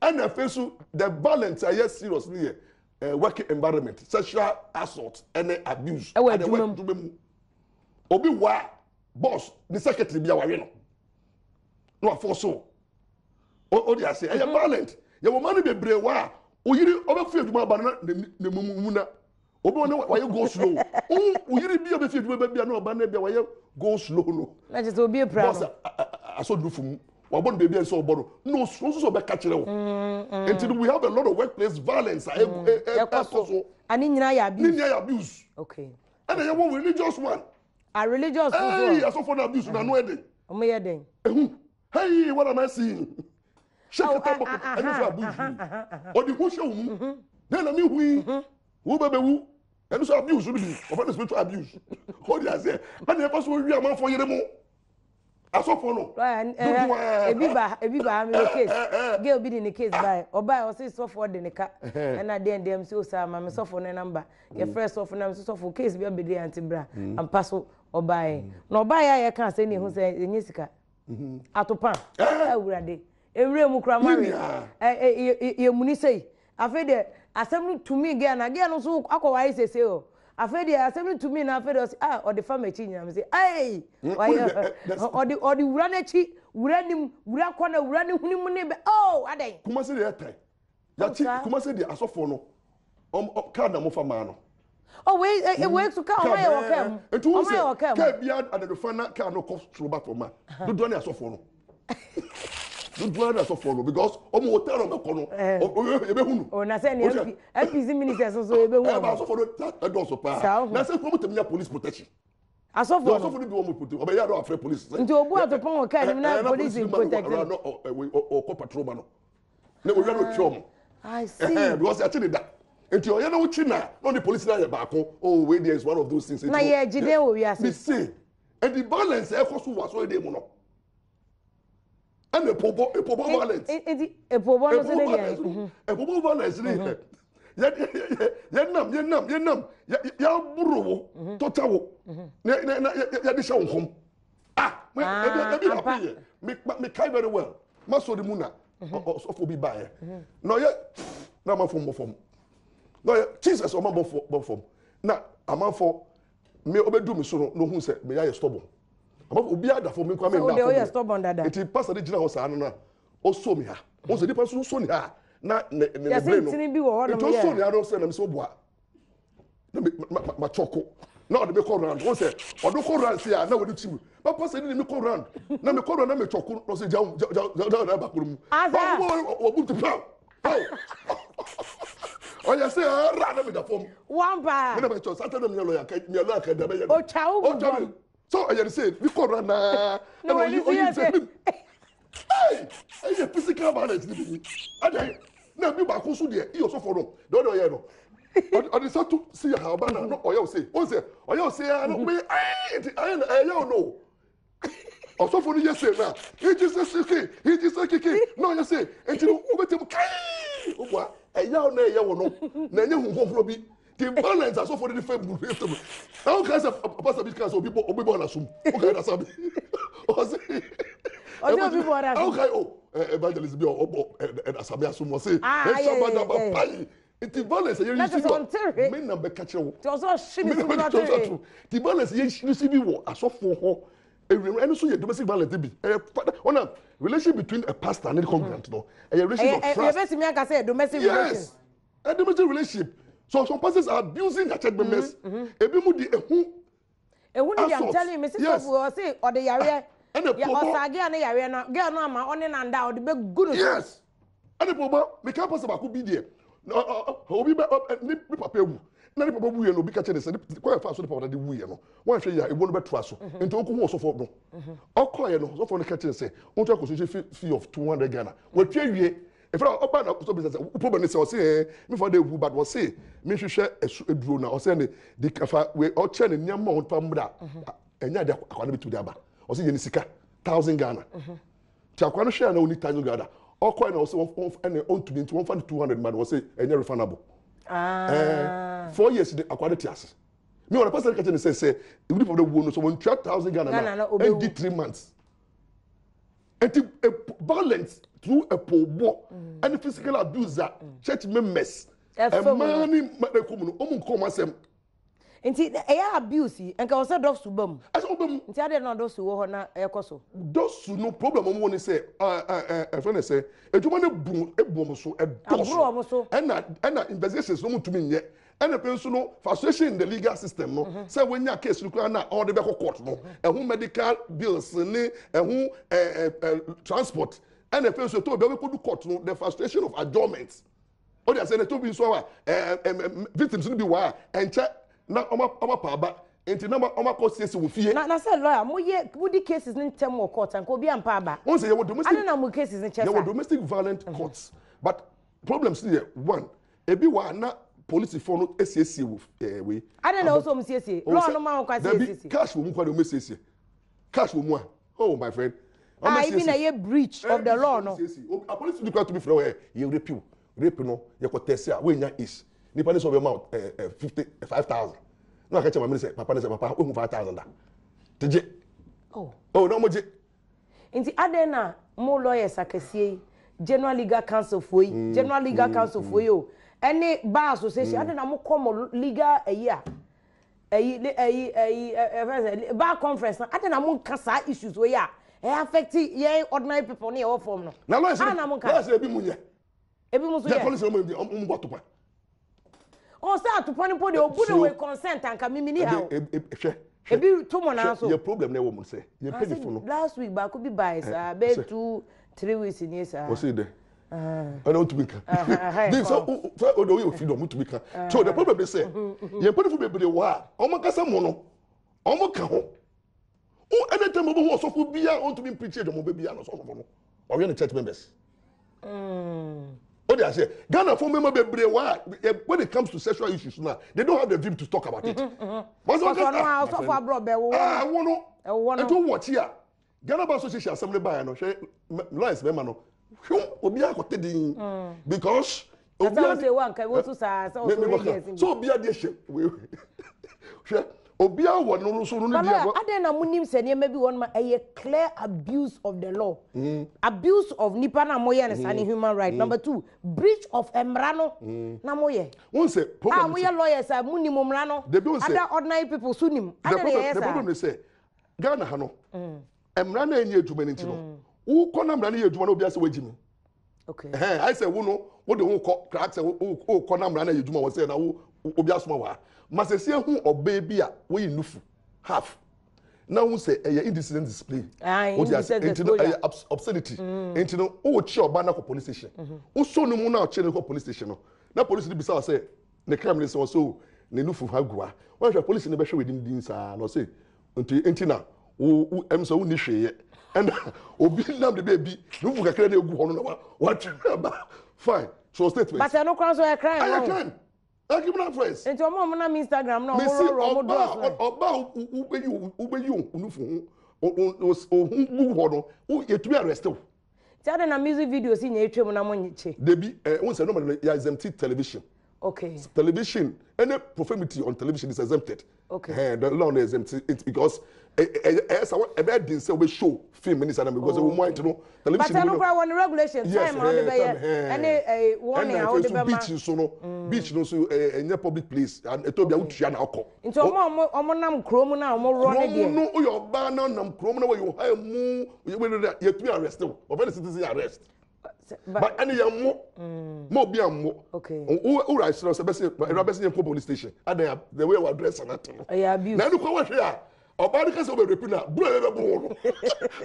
Ɛna afei so the violence a ɛyɛ serious ne yɛ ɛɛ working environment sexual assault ɛne abuse. Ɛwɔ adwuma mu. Adwuma mu. Obi wa boss ne secretary bi a wawe no na wafɔ so o de ase ɛyɛ violent yɛ wɔ mmaa no bebree wa a oyiri ɔbɛfi adwuma aba no na ne mu mu na obi wɔn wayɛ go slow oyiri bi a ɔbɛfi adwuma ba bi a na ɔba no bi a wayɛ go slow no. Na kyerɛ sɛ obi apira no. Boss asɔdurufo mu wabɔ no beebi a ɛsɛ ɔbɔ no na osoro nso sɛ ɔbɛka kyerɛ wo nti we have a lot of workplace violence a ɛkɔ so. Ani nyinaa yɛ abuse. Ne nyinaa yɛ abuse. Okay. Ɛna yɛ wɔ religious one. A religious nso. Ɛyi asɔfo na abuse na ano ɛden. Ɔmo yɛ den. Ehu hey what am I seeing? Hyɛ kata bɔ ɛno nso abuse. Ɔde hu hyɛ wo mu. Na na mi hu yi wo bɛ bɛ wu. Ɛno so abuse no bi, wɔfrɛ no spiritual abuse. Ɔde aseɛ ɛna ɛkɔ so wi amanfoɔ yere mu. Asɔfoɔ no. Dodoɔ ara. Ebi ba ebi ba ha mi wɔ case. Girl bi de ne case bae. Ɔbae ɔse sɔfoɔ de ne ka. Ɛna deɛn deɛn mi sɛ osaa ma me sɔfoɔ no number. Yɛfrɛ sɔfo na mi sɛ sɔfo case bi abɛdi ante bra. Ampa so ɔbae. Na ɔbae a yɛka asɛm ne ehu sɛ ɛnyɛ sika. Atopa. Awurade. Nwura mu koraa moawe. Yɛmuni sei. Afei deɛ asɛm no tumi girl na girl no nso akɔware seesei o. Afei deɛ asɛm no tumi na afei deɛ ɔse ah ɔde fa m'akyi nyinaa mese ei wayɛ ɔde ɔde wura n'akyi wura nim wura kɔ na wura ne hwene mu ne bɛ oh adɛn. Kumasi deɛ ɛtɛn. Yɛakyi Kumasi deɛ asɔfoɔ no ɔm kaa na mofa maa no. Oh wei eh, eh, wei so kaa ɔmo ayɛ wɔ kaa mu. Nti wo Ɔmo ayɛ wɔ sɛ kaa mu. kaa bia adadofa na kaa no kɔ soro ba fam a dodoɔ ne asɔfoɔ no. Dodoɔ ne asɔfoɔ no because ɔmo hotel na ɔmo bɛkɔ no yɛbɛhu no. Oh na sɛ ne MP MPs ministers nso yɛbɛhu Ɛba ɔmo. asɔfoɔ no ta ɛdɔɔso paa. Saa ho. Na sɛ kurom tɛm nya police protection. Asɔfoɔ no. Asɔfoɔ no bi wɔn protect ɔbɛyɛ adɔ afrɛ police. Nti obu atopɔn wɔ kaa nim na police protect no. Ɔkɔ patrol ma no. Na owia no twɛ ɔmo. I see. Because yɛakye ne da. Nti ɔyɛ na wokyi na na ɔne polisi na ayɛ baako. Oh, wei deɛ is one of those things. Na yɛ gye dɛn wɔ wiase? Me se, ɛdi violence ɛkɔ so wɔ asɔre dan mu no. Ɛna epobɔ, epobɔ violence. Nti epobɔ no so ne deɛ. Epobɔ violence ne yɛ. Yɛnam, yɛnam, yɛnam, yɛaboro wo, tɔkya wo, na yɛde hyɛ wo nkɔm. Ah, ebi happen yɛ. Me me kai very well. Ma sɔre mu na ɔsɔfo bi baeɛ. Na ɔyɛ na amanfo mmɔ fam. Na ɔyɛ Jesus ɔma bɔ fam. Na amanfo me ɔbɛdu me so no na ohun sɛ me ayɛ stubborn. Amanfo obiara da fam me nkwa me nda fam. Nti pastor de gyina hɔ saa no na ɔsɔ mi ha. Wɔn sɛ nipa nso sɔ ni ha na ne ne ne brain no. Nti ɔsɔ ni ha no sɛ na mi sɛ ɔboa. Na me ma ma ma kyɔko na ɔde me kɔ round wɔn sɛ ɔde kɔ round si a na wɔde kyi mu papa sɛ ne me kɔ round na me kɔ round na me kyɔko na ɔsɛ gyaw gyaw gyaw gyaw na baako mu Asa. wɔn wɔn bu ti paw paw ɔyɛ sɛ ɛra na me da fam Wampa. me na me kyɔ sata na me yɛ lɔya kɛ me yɛ lɔya kɛ da bɛ yɛ no Otwa wo gu ɔtwa fam. me so ɔyɛ ne sɛ mi kɔ round naa Na ɛna w'ani ɔyi so ɔyi yɛ sɛ sɛ- mi Hey! Ɛyɛ physical violence ni bi. Ɛdɛn? Na bi baako nso deɛ, iye ɔsɔfo no, deɛ ɔde ɔyɛ no. Ɔde ɔde nsa to si yɛ ha ɔba na no ɔyɛ ɔse. Ɔn sɛ ɔyɛ ɔse ya no ɔbɛyɛ ɛɛ nti ayɛ na ɛyɛ ɔno. Ɔsɔfo no yɛ se na iji sɛ sike, iji sɛ kike na ɔyɛ se nti no wobɛtɛ mu kai. Obua ɛyɛ ɔno ɛyɛ wɔ no na ɛnyɛ hu nkonkron bi. The violence asɔfo no de fɛ mu fɛ mu. Na wo kan sɛ pastor bi kan sɛ obi bɔ obi bɔ n'asom. Wo kan n'asam bi. Ɔse Ɔse obi bɔ n'asom. Wo kan o evangelist bi a ɔbɔ ɛnasame asom ɔse Ah, yeah, ɛsaba yeah, daba yeah. pai. Nti violence yɛ Na kyerɛ receive sɛ ɔnte hwee. me na bɛka kyerɛ wo. Nti ɔsɛ ɔhye ne Me na so bɛka na kyerɛ ɔte wo. Nti violence yɛ receive wɔ asɔfoɔ hɔ. Ewiem ɛno nso yɛ domestic violence bi. Ɛyɛ fa ɔna relation between a pastor and the congregant no. Ɛyɛ relation of trust. Yɛbɛtumi aka sɛ domestic relations. Yes. A domestic relationship. So some pastors are abusing their church members. Ebi mu di ehu. Ehu ni deɛ I'm Assault. telling you, mesi Yes. sɔfo ɔse ɔde yareɛ. Ɛna Ya pɔbɔ. ɔsaa girl ne yareɛ no, girl no ama ɔne nanda a ɔde bɛ gu no so. Yes. Ɛna pɔbɔ meka pastor baako bi deɛ. Na ɔ ɔ obi bɛ ɔ ne ne papa ewu. Na ne papa wu yɛ no obi ka kyerɛ ne sɛ ne kwan fa so ne papa de wu yɛ no. Wɔn ahwɛ yɛ a ewu no bɛ toa so. Nti ɔkɔ hu ɔsɔfo no. Ɔkɔ yɛ no ɔsɔfo no ka kyerɛ ne sɛ ɔntua kɔsɔhyɛ fee of 200 Ghana. Wɔatwa wie. Efra ɔba na ɔsɔ bisa sɛ wo problem ne sɛ ɔse ɛɛ me fa de ewu but ɔse me hwehwɛ ɛso eduro na ɔsɛ ne de kafa we ɔkyɛ ne nneɛma a ɔmfa mmra ɛnyɛ ade akwa no betumi de aba ɔse yɛ ne sika 1000 Ghana ti akwa no hwɛ na ɔni 1000 Ghana ɔkɔɛ na ɔse wɔn ɛne ɔntumi nti wɔmfa no 200 ma no ɔse ɛnyɛ refundable Ah. 4 years de akwa no te ase me wɔn pastor ka kyerɛ ne sɛ sɛ ebi nipa de wuo no so wɔntua 1000 Ghana Ghana na na ɔbɛwu. ɛndi 3 months nti violence through ɛpɔbɔ ɛne physical abuse a church members Ɛfɛ mu no. ɛmaa ne mma ɛkɔ mu no ɔmu nkɔ ɔmo asɛm Nti ɛyɛ abuse yi, nka wɔ sɛ dɔfo ba mu. ɛsɛ ɔbɛ mu Nti adeɛ na dɔfo wɔ hɔ na ɛkɔ so. dɔsu no problem ɔmo wɔ ne sɛ ɛɛ ɛɛ ɛfɛ ne sɛ edwuma no bu ebu ɔmo so ɛdɔɔso Aboro ɔmo so. ɛna ɛna investigations no ɔmo ntumi nyɛ ɛna pɛ nso no frustration in the legal system no sɛ wɔnya case no koraa na ɔde bɛkɔ court no ɛho medical bills ne ɛho ɛɛ ɛɛ transport ɛna pɛ nso eto obi a ɔbɛkɔdu court no the frustration of adjournment o de ase na eto bi nso a ɛɛ ɛɛ victims no bi wɔ a ɛnkyɛ na ɔmo ɔmo apa aba nti na ɔmo akɔ siesie wɔ fie. Na na sɛ lawyer mo yɛ mo di cases ne ntɛm wɔ court anka obi ampa aba. Wɔn sɛ yɛwɔ domestic Ade na mo cases ne kyɛ yɛwɔ sa. domestic violent courts but problems yɛ one ebi wɔ a na Polisifoɔ no esiesie wɔ wei. Adɛn na ɛwɔ sɛ ɔmo siesie? Law no ma ho kwan sɛ Dabi, yɛsiesie. Cash wɔ mu kwan de ɔmo esiesie. Cash wɔ mu a, oh my friend. Ah, even na yɛ breach of the law no. Apolisi bi kura tumi frɛ wɔ yɛ rape you, rape no yɛ kɔ test a wɔnya is nipa ne sɛ ɔbɛ ma ɛ 55,000 na ɔka kyerɛ maame ne sɛ, papa ne sɛ, papa ohu 5,000 da te gye. Oh. Oh, na ɔmo gye. Nti adɛn na mo lawyers akɛseɛ yi, General Legal Council foɔ yi, General Legal Council foɔ yi o, ɛne Bar Association, adɛn na mokɔ mo legal ayi a, ayi le ayi ayi ɛfɛ sɛ bar conference na adɛn na monka saa issues wei a ɛyɛ affect yɛn ordinary people ne yɛwɔ fam no? Na lawyers A na monka. Lawyers ebi mu nyɛ. Ebi mu nso yɛ yɛ. Police ɔmo bɔ atopa. Ɔ sɛ atopa no mpo deɛ, obu no with consent, anka mimi ni ha o. Hwɛ. Ebi to mo nan so. Yɛ problem na ɛwɔ mu sɛ yɛ mpanyinfo no. Last week baako bi baa saa, bɛyɛ 2-3 weeks nie saa. Wɔsi dɛ ɛna ɔtumi ka bi sɛ sɛ o de o yɛ freedom ɔtumi ka. So the problem is sɛ yɛn mpanyinfo bebree wɔ a ɔmo kasa mu no, ɔmo ka ho o. Anytime ɔmo ho ɔsɔfo bia ɔntumi mpreach adwuma bɛ bia na ɔsɔfo no ɔyɛ ne church members o de ase. Ghana fo mmarima bebree wɔ a, when it comes to sexual issues na they don't have the vim to talk about it. Wɔsɔ no a, ɔsɔfo aborɔ bɛ wo. Ah, wo no. Ɛwɔ no. Ɛnti wɔ kyi a Ghana Bar Association asɛm ne baeɛ no, hwɛ, lawyers mmarima no hwɛ, obiara kɔte din because obiara de wanka wo so saa sɛ ɔsɔ radio. So obiara de hyɛ hwɛ, obiara wɔ no nso no ne deɛ. Adɛn na monim sɛ nneɛma bi wɔ no ma ɛyɛ clear abuse of the law, abuse of nipa na moyɛ no saa ne human right, number two, breach of mmara no na moyɛ? Wọn sɛ a problem moyɛ lawyers a monim mmara no, Debi wɔn sɛ other ordinary people so nim. The Adɛn na problem yɛyɛ the problem saa? is sɛ Ghana ha no, mmara na ɛnyɛ adwuma no nti no, wokɔ na mmara no yɛ adwuma na obi asɛ wagyi mi. Ɛhɛn, ayɛ sɛ wo no wode wo kɔ kra sɛ wo kɔ na mmara no yɛ adwuma wɔ sɛ na wo obi asoma wɔ ha ma sɛ si ehu ɔbaa bi a woyi nufu half na wo sɛ ɛyɛ indecent display. Aye, O ti ase indecent nti no exposure. Ɛyɛ obscenity nti no wowɔ kyi ɔbaa no akɔ police station, wosɔ ne mu na ɔkye ne kɔ police station no na police no bisa wɔ sɛ ne crime ne sɛ ɔsɛ o ne nufu ha gu ha. Wɔhwɛ, police no bɛhwɛ wɔ anim din saa na ɔsɛ nti na wo ɛm sɛ wonni hwee yɛ ɛna obi nam de baabi nufu kakra na egu hɔ no na watwe aba. Fine, so statement. But ɛno koraa nso yɛ crime. Ɛyɛ o. crime, ɛyɛ criminal offence. Nti ɔmo a ɔmo nam Instagram na ɔmo Mesi rɔrɔ ɔmo dress ɔbaa no. Ɔbaa wobɛyi onufu ho ohun gu hɔ no, yɛtumi arrest wo. Nti adɛn na music videos yi nyɛ etwa mu na mo nye kye? Debi, n sɛ normally yɛ exempted television. Television, any profanity on television is exempted. The law no exempt it because ɛ ɛ ɛ sɛ ɛbɛ din sɛ ɔbɛ show film ni sa na because ɛwɔ mu ayi no But television ɛno mu no. koraa wɔ ne regulation, time a wode bɛyɛ ɛne warning ɛna a wode afei so bɛma. Beach nso no, beach no nso ɛnyɛ public place and ɛtɔ bi a wotua na akɔ. Nti ɔmo a ɔmo nam kurom na ɔmo rɔ ne Kurom deɛ. no, woyɛ ɔbaa na nam kurom na wɔyɛ ɔha mu yɛtumi arrest wo, wɔfɛ no citizen arrest. But ɛne yɛn mo mo obi ammɔ. Wura ahyerɛ sɛ bɛsɛ ɛwura bɛsɛ yɛn kɔ police station adan a, the way wa dress na te no. Ɛyɛ abuse. Na ɛno kɔ wɔhwɛ a, ɔbaa no kasa ɔbɛ rape na buro yɛ bɛ bɔ no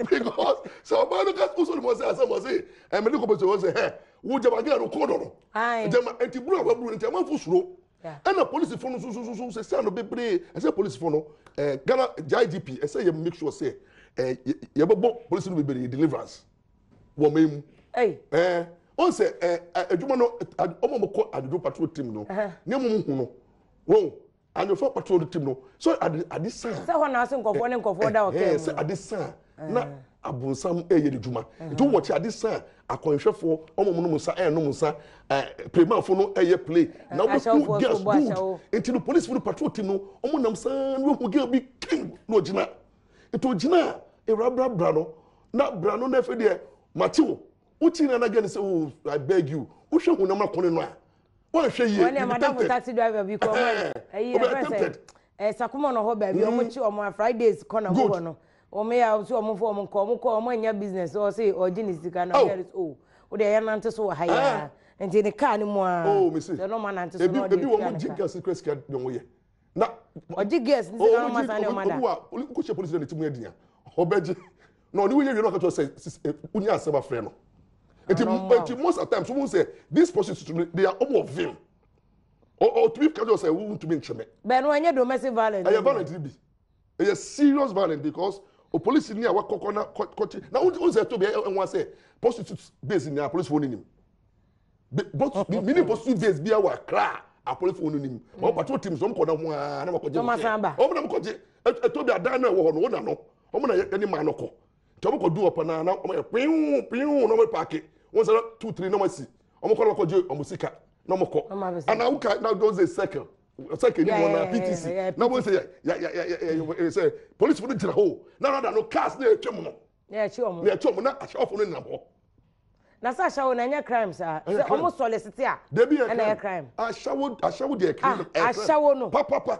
because sɛ ɔbaa no kasa wosɔ ne mu ɔsɛ asɛm ɔsɛ ɛmɛ ne kɔ bɛ sɛ ɔsɛ hɛ wo jama gɛn no kɔ dɔ no. Jama nti buro a waburo nti amanfo suro. Ɛna polisifoɔ no nso sɛ sɛ no bebree ɛsɛ polisifoɔ no, Ghana IGP ɛsɛ yɛ make sure sɛ yɛbɛbɔ polisi no bebree deliverance wɔ ɔman mu. Hey. Ɔn sɛ adwuma no, ɔmo a wɔkɔ adwodwo patrol team no, ne mo hu no wɔn anwofo patrol team no so ade san. Sɛ hɔ na ase nkɔfoɔ ne nkɔfoɔ da ɔkɛ Ɛɛ mu. Sɛ ade san na abonsam ɛyɛ ne dwuma nti wɔn kyi ade san akɔnhwɛfoɔ, ɔmo mo nom nsa, ɛɛnom nsa, playmanfo no ɛyɛ play na wɔn Ahyɛwofoɔ hu girls nso bɔ good ahyɛwo. Nti no police no patrol team no, ɔmo nam saa na wɔn hu girl bi king na ogyina nti ogyina a ewura bra bra no na bra no na efe deɛ mate wo wokyi na na girl no sɛ, "Oh, I beg you." Wohwɛ hunam akɔne no a wɔnhwɛ yie, Wɔn you ne be madamfo tempted. taxi driver bi kɔ ɔmo ɛyi Wobɛ ɛfɛ sɛ tempted. Sakoma no hɔ baabi ɔmo kyi ɔmo a Fridays kɔ na mo Good. hɔ no, ɔmo yɛ a ɔmo ɔmo fɔ ɔmo nkɔ, ɔmo kɔ, ɔmo anya business, ɔsɛ ɔgye ne sika na Oh. ɔyɛ oh, o de ɛyɛ nante so wɔ ha yaa nti ne kaa ne mu a Oh, me see. sɛ ɔmo anante so Ebi na ɔde ebi etua wɔn ne gye ka. girls kura sika de wɔn yɛ na Ɔgye girls ne sika na ɔmo asan ne ɔmo ada. Obi wa kò hyɛ polisi na ne ti mu yɛ dinya, ɔbɛgye na ɔne wonye wie na ɔka kyerɛ sɛ wonya asɛm afrɛ no nti. Ɔno mma Nti most of the times wɔn sɛ these prostitutes, they are ɔmo wɔ vim, ɔtumi ka kyerɛ sɛ wo ntumi nkyɛn. Bɛn no ɛnyɛ domestic violence? Ɛyɛ violent bi, ɛyɛ serious violent because o polisi ni a wakɔkɔ na kɔkye na o sɛ ɛtɔ bi ɛnwa sɛ prostitute base ni a polisi fo ni nim but mini prostitute base bi a wɔ Accra. Apolisifoɔ no nim. Wɔn patrol teams wɔn kɔ na ho aa na wɔn kɔgye Na wɔn asan aba. Wɔn na wɔn kɔgye. Ɛtɔ bi adan na ɛwɔ hɔ no wɔn na no. Wɔn na yɛ ne maa no kɔ. Nti wɔn kɔ du ɔpɛ naa na wɔn yɛ piu piu na wɔn paaki. Wɔn sɛ 2, 3 na wɔn asi. Wɔn kɔ na wɔn kɔgye wɔn sika na wɔn kɔ. Wɔn abɛsɛ. Ana woka na those days circle. Circle ni wɔn na PTC. Na wɔn sɛ yɛ yɛ yɛ yɛ yɛ yɛ sɛ polisi no gyina hɔ. Na na no cars na ɛtwa mu no. Na ɛkyi wɔn. Na ɛkyi wɔn na ahyɛwfo no nam hɔ. Na sɛ ahyɛwo na ɛnyɛ crime saa. Ɛyɛ Sɛ crime. ɔmo solicit a. Debi yɛ Ɛna ɛyɛ crime. Ahyɛwo ahyɛwo deɛ crime. Ah, ahyɛwo no. Papapa.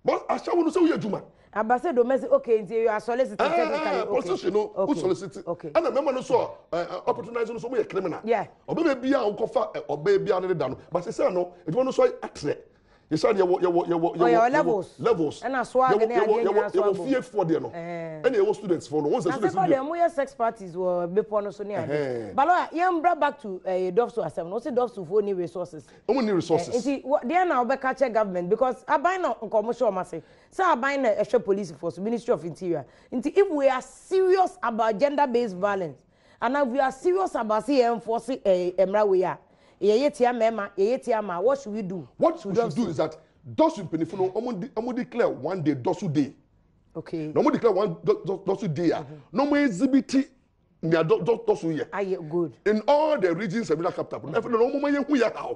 But ahyɛwo no sɛ woyɛ adwuma. Aba sɛ domestic, okay, nti you are soliciting technically. Okay. Prostitution no wo solicit. Ɛna mmarima no so a opportunize no so wɔyɛ criminal. Ɔbɛma bi a wokɔfa ɔbaa bi a ne da no. But sɛ no adwuma no so atrɛ. Yɛsɛ yɛwɔ Ɔyɛ yɛwɔ levels. Levels. Ɛna swag ne adeɛ nyinaa so yɛwɔ abom. fie foɔ deɛ no. Ɛna yɛwɔ students foɔ no. Wɔn sɛ Na sɛ students kɔ deɛ. deɛ moyɛ sex parties wɔ bepɔ no so ne ade. Ɛhɛn. But lawyer, yɛn bra back to DOVVSU asɛm no. Wɔsi DOVVSU foɔ ni resources. Wɔn ni resources. Nti deɛ na wɔbɛka kyɛ government, because aban na nka wɔn hyɛ wɔn ase. Sɛ aban na ɛhwɛ police force, Ministry of Interior. Nti if we are serious about gender based violence, and if we are serious about say yɛn enforce mmara wei a, yɛyɛ tia mmarima, yɛyɛ tia mmaa, what should we do? What To we should DOVVSU? Do is that DOVVSU mpanyinfo no wɔn declare one day DOVVSU day. Na wɔn declare one DOVVSU day a, na wɔn exhibit nea DOVVSU yɛ. Ayɛ good. In all the regions and regional capital. Ɛfɛ na wɔn yɛ hu yɛ haw.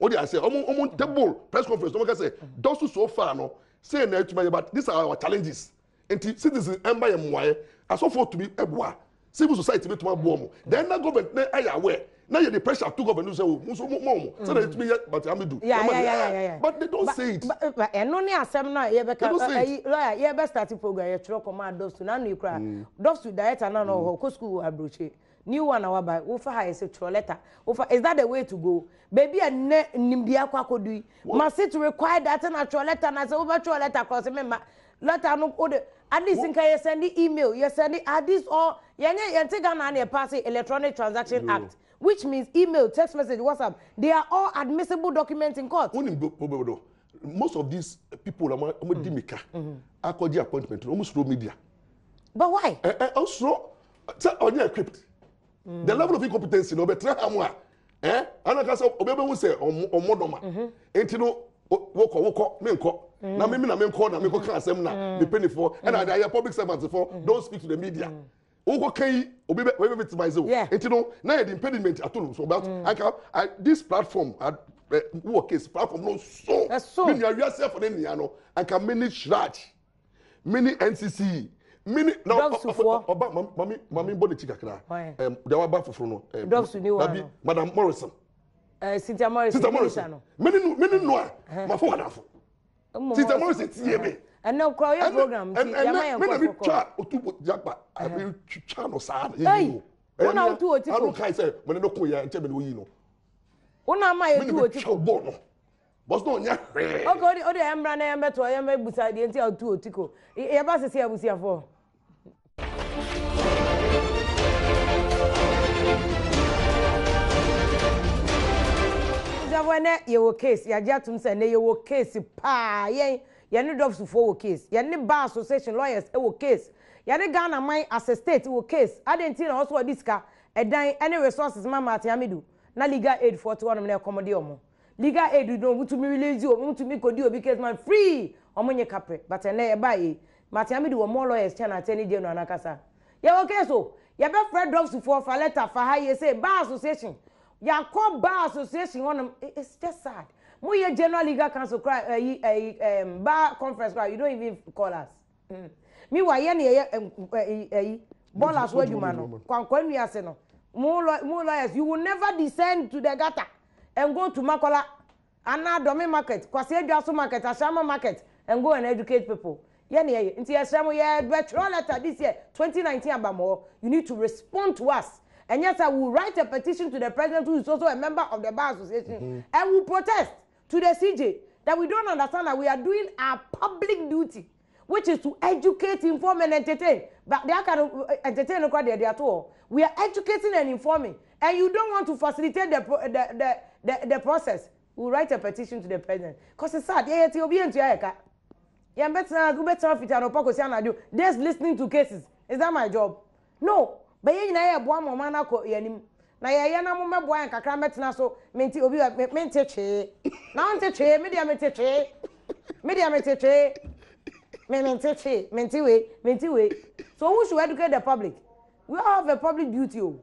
O de ase wɔn table press conference wɔn ka sɛ DOVVSU so far no say na etuma yɛ, but these are our challenges. Nti citizens ɛmba yɛ mmoayɛ, asɔfo tumi ɛboa, civil society bi tumi aboa mo. Then na government na ɛyɛ aware na yɛ de pressure to government sɛ o nso mo mo mo sɛ na etumi yɛ but amidu. But they don't say it. But ɛno ne asɛm no a yɛbɛka. They don't say it. Ɛyi, lawyer, yɛbɛ start program, yɛtwerɛ kɔma DOVVSU na ano yi koraa DOVVSU director na na ɔwɔ hɔ kɔ school wɔ aburokye, new one a waba wofa ha yɛ sɛ twerɛ letter wofa. Is that the way to go? Baabi a nnɛ nimdeɛ akɔ akɔdu yi, must it require that na twerɛ letter na sɛ wobɛtwerɛ letter korɔ sɛ memma letter no wode at least nka yɛ send email, yɛ send at least all. Yɛnyɛ yɛnte Ghana na yɛ pass Electronic Transaction Act, which means email, text message, WhatsApp, they are all admissible documents in court. Wonim bobodo, most of these people a wɔn di mika akɔgye appointment no, wɔn suro media. But why? Ɛ ɛ ɔsoro sɛ ɔnyɛ equipped. The level of incompetency na ɔbɛtena ha mu a ɛ anaka sɛ ɔbɛbɛhu sɛ ɔmo ɔmo dɔma nti no wokɔ wokɔ menkɔ na mimi na menkɔ na menkɔ ka asɛm na me mpanyinfoɔ ɛna ade ayɛ public servants foɔ don't speak to the media. Wokɔ kan yi obi bɛ obi bɛ victimize o. Nti no na yɛ de impediment ato no so, but anka this platform wɔ case platform no so. Ɛso. Mi nua, wiase afɔ ne nua no anka mini CHRAJ, mini NCC, mini na DOVVSU foɔ. Ɔba mami mami bɔ ne ti kakra. Why? Deɛ waba foforɔ no DOVVSU ni wa dabi no. Madam Morrison. Cynthia Morrison. Cynthia minister Morrison no. Mini no a ma fɔ wadafo. Cynthia Morrison tie mi. Ɛnɛ kura ɔyɛ program nti yɛma yɛn Mi na mi nkɔfo kɔ. twa otu jagba a mi twa no saa na Hey, yɛ yi wo na wotu oti ko. Anu kan sɛ mene no ko yɛ nkyɛn mi na oyi no. Wo na ama Mi yɛ na tu mi oti twa ko. bɔɔl no bɔs na ɔnyɛ hwee. Okay, odi ɛmra na yɛn bɛto yɛn bɛ busa deɛ nti a otu oti ko. Yɛba sisi abusuafoɔ. Abusuafoɔ, ɛnɛ yɛwɔ case. Yɛagye atum sɛ ɛnɛ yɛwɔ case paa. Yɛne DOVVSUfoɔ wɔ case, yɛne Bar Association lawyers wɔ case, yɛne Ghana man as a state wɔ case. Adi nti na ɔso ɔde sika ɛdan ɛne resources ma Martin Amidu na legal aid foɔ te hɔnom na ɛkɔm de ɔmo legal aid no, ɔmo tumi release ɔmo tumi kɔdi obi case man free, ɔmo nye kapre. But ɛnɛ ɛbaa yi, Martin Amidu wɔ more lawyers kyɛn Attorney General anakasa. Yɛwɔ case o. Yɛbɛfrɛ DOVVSUfoɔ fa letter fa ha yɛ sɛ Bar Association, yɛakɔ Bar Association hɔnom. It's just sad. Moyɛ General Legal Council kora ɛyi ɛyi bar conference kora, you don't even call us. Meanwhile yɛ ne yɛyɛ ɛyi ɛyi bɔɔla so adwuma no kwankwa nua ase no, mo lawyers, you will never descend to the gutter and go to Makola anaa Dome market, Kwasi Adwaso market, Ashaiman market and go and educate people. Yɛ ne yɛyɛ nti yɛsrɛ mo, yɛbɛtwerɛ letter this year 2019 aba mo hɔ. You need to respond to us. And yes, I will write a petition to the president, who is also a member of the Bar Association, and will protest to the CJ that we don't understand that we are doing our public duty, which is to educate, inform, and entertain. But they are kind of entertain they are all. We are educating and informing, and you don't want to facilitate the process. We will write a petition to the president. Because it's sad. Yeah, obi ntua yɛ ka. Yɛn bɛtena wobɛtena fiti anɔpa kɔsi anadwo just listening to cases. Is that my job? No. But yɛn nyinaa yɛ boa ma ɔman no akɔ yɛn anim. Na yɛyɛ na mommɛboa yɛn kakra mmɛtena so. Mente obi wɔ me mente twee. Na wonte twee, me deɛ mete twee. Me deɛ mete twee. Me mente twee, mente wei, mente wei. So who should educate the public? We all have a public duty o.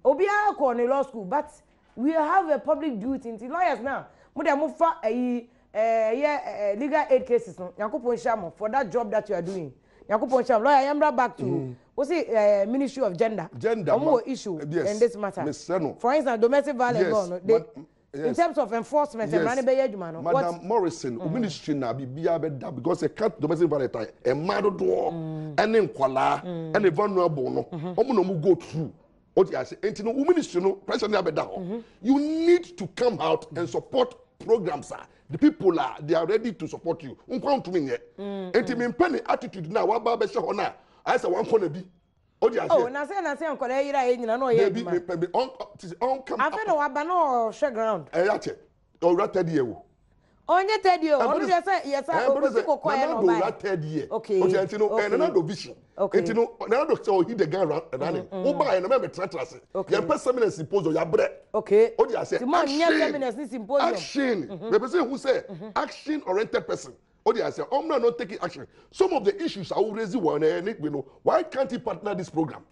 Obiara kɔ ne law school but we have a public duty nti lawyers na mo deɛ mofa ayi ɛyɛ eh, legal aid cases no Nyankopɔn nhyira mo for that job that you are doing. Nyankopɔn nhyira mo. Lawyer yɛmmra back to mm. wo se eh, Ministry of Gender. Gender Ɔmo wɔ issue yes, in this matter. Mesrɛ no. For instance, domestic violence yes, law no they, yes. in terms of enforcement yes. mmara no bɛyɛ adwuma no. Madam Morrison, mm. ministry na biribiara bɛda because ɛka domestic violence a mmaa dodoɔ ɛne nkwalaa ɛne vulnerable no ɔmo na ɔmo go through. O ti ase nti no wo ministry no pressure ni abɛda hɔ. You need to come out and support programs a the people are they are ready to support you. Nkwa ntumi nyɛ. Nti mi mpɛ ne attitude na waba abɛhyɛ hɔ na ayɛ sɛ wankɔ na bi. O ti ase. Oh, na sɛ na sɛ nkɔla yira yɛ nyina na ɔyɛ Debi adwuma. mi pɛ mi ɔn ti sɛ ɔn come. Afei na waba na ɔhwɛ ground. Ɛyɛ akyɛ ɔwura third year o. Ɔnyɛ third year o. Ɔno deɛ sɛ yɛ sɛ osi kɔkɔ yɛ na Nana ɔba owura yɛ. third year. Okay. O ti nti no Okay. Nana do vision. Okay. Nti no Nana do sɛ ɔhi the gun running. O ba yɛ na mɛ bɛ tena tena ase. Okay. Yɛn pɛ seminar symposium yabrɛ. Okay. O di ase. Ti mo nyɛ seminars ni symposium. Action. Bɛbɛ sɛ ehu sɛ action oriented person. O di ase ɔmuna no taking action. Some of the issues a wo raise wɔ ɛnɛ ɛni bi no why can't he partner this program?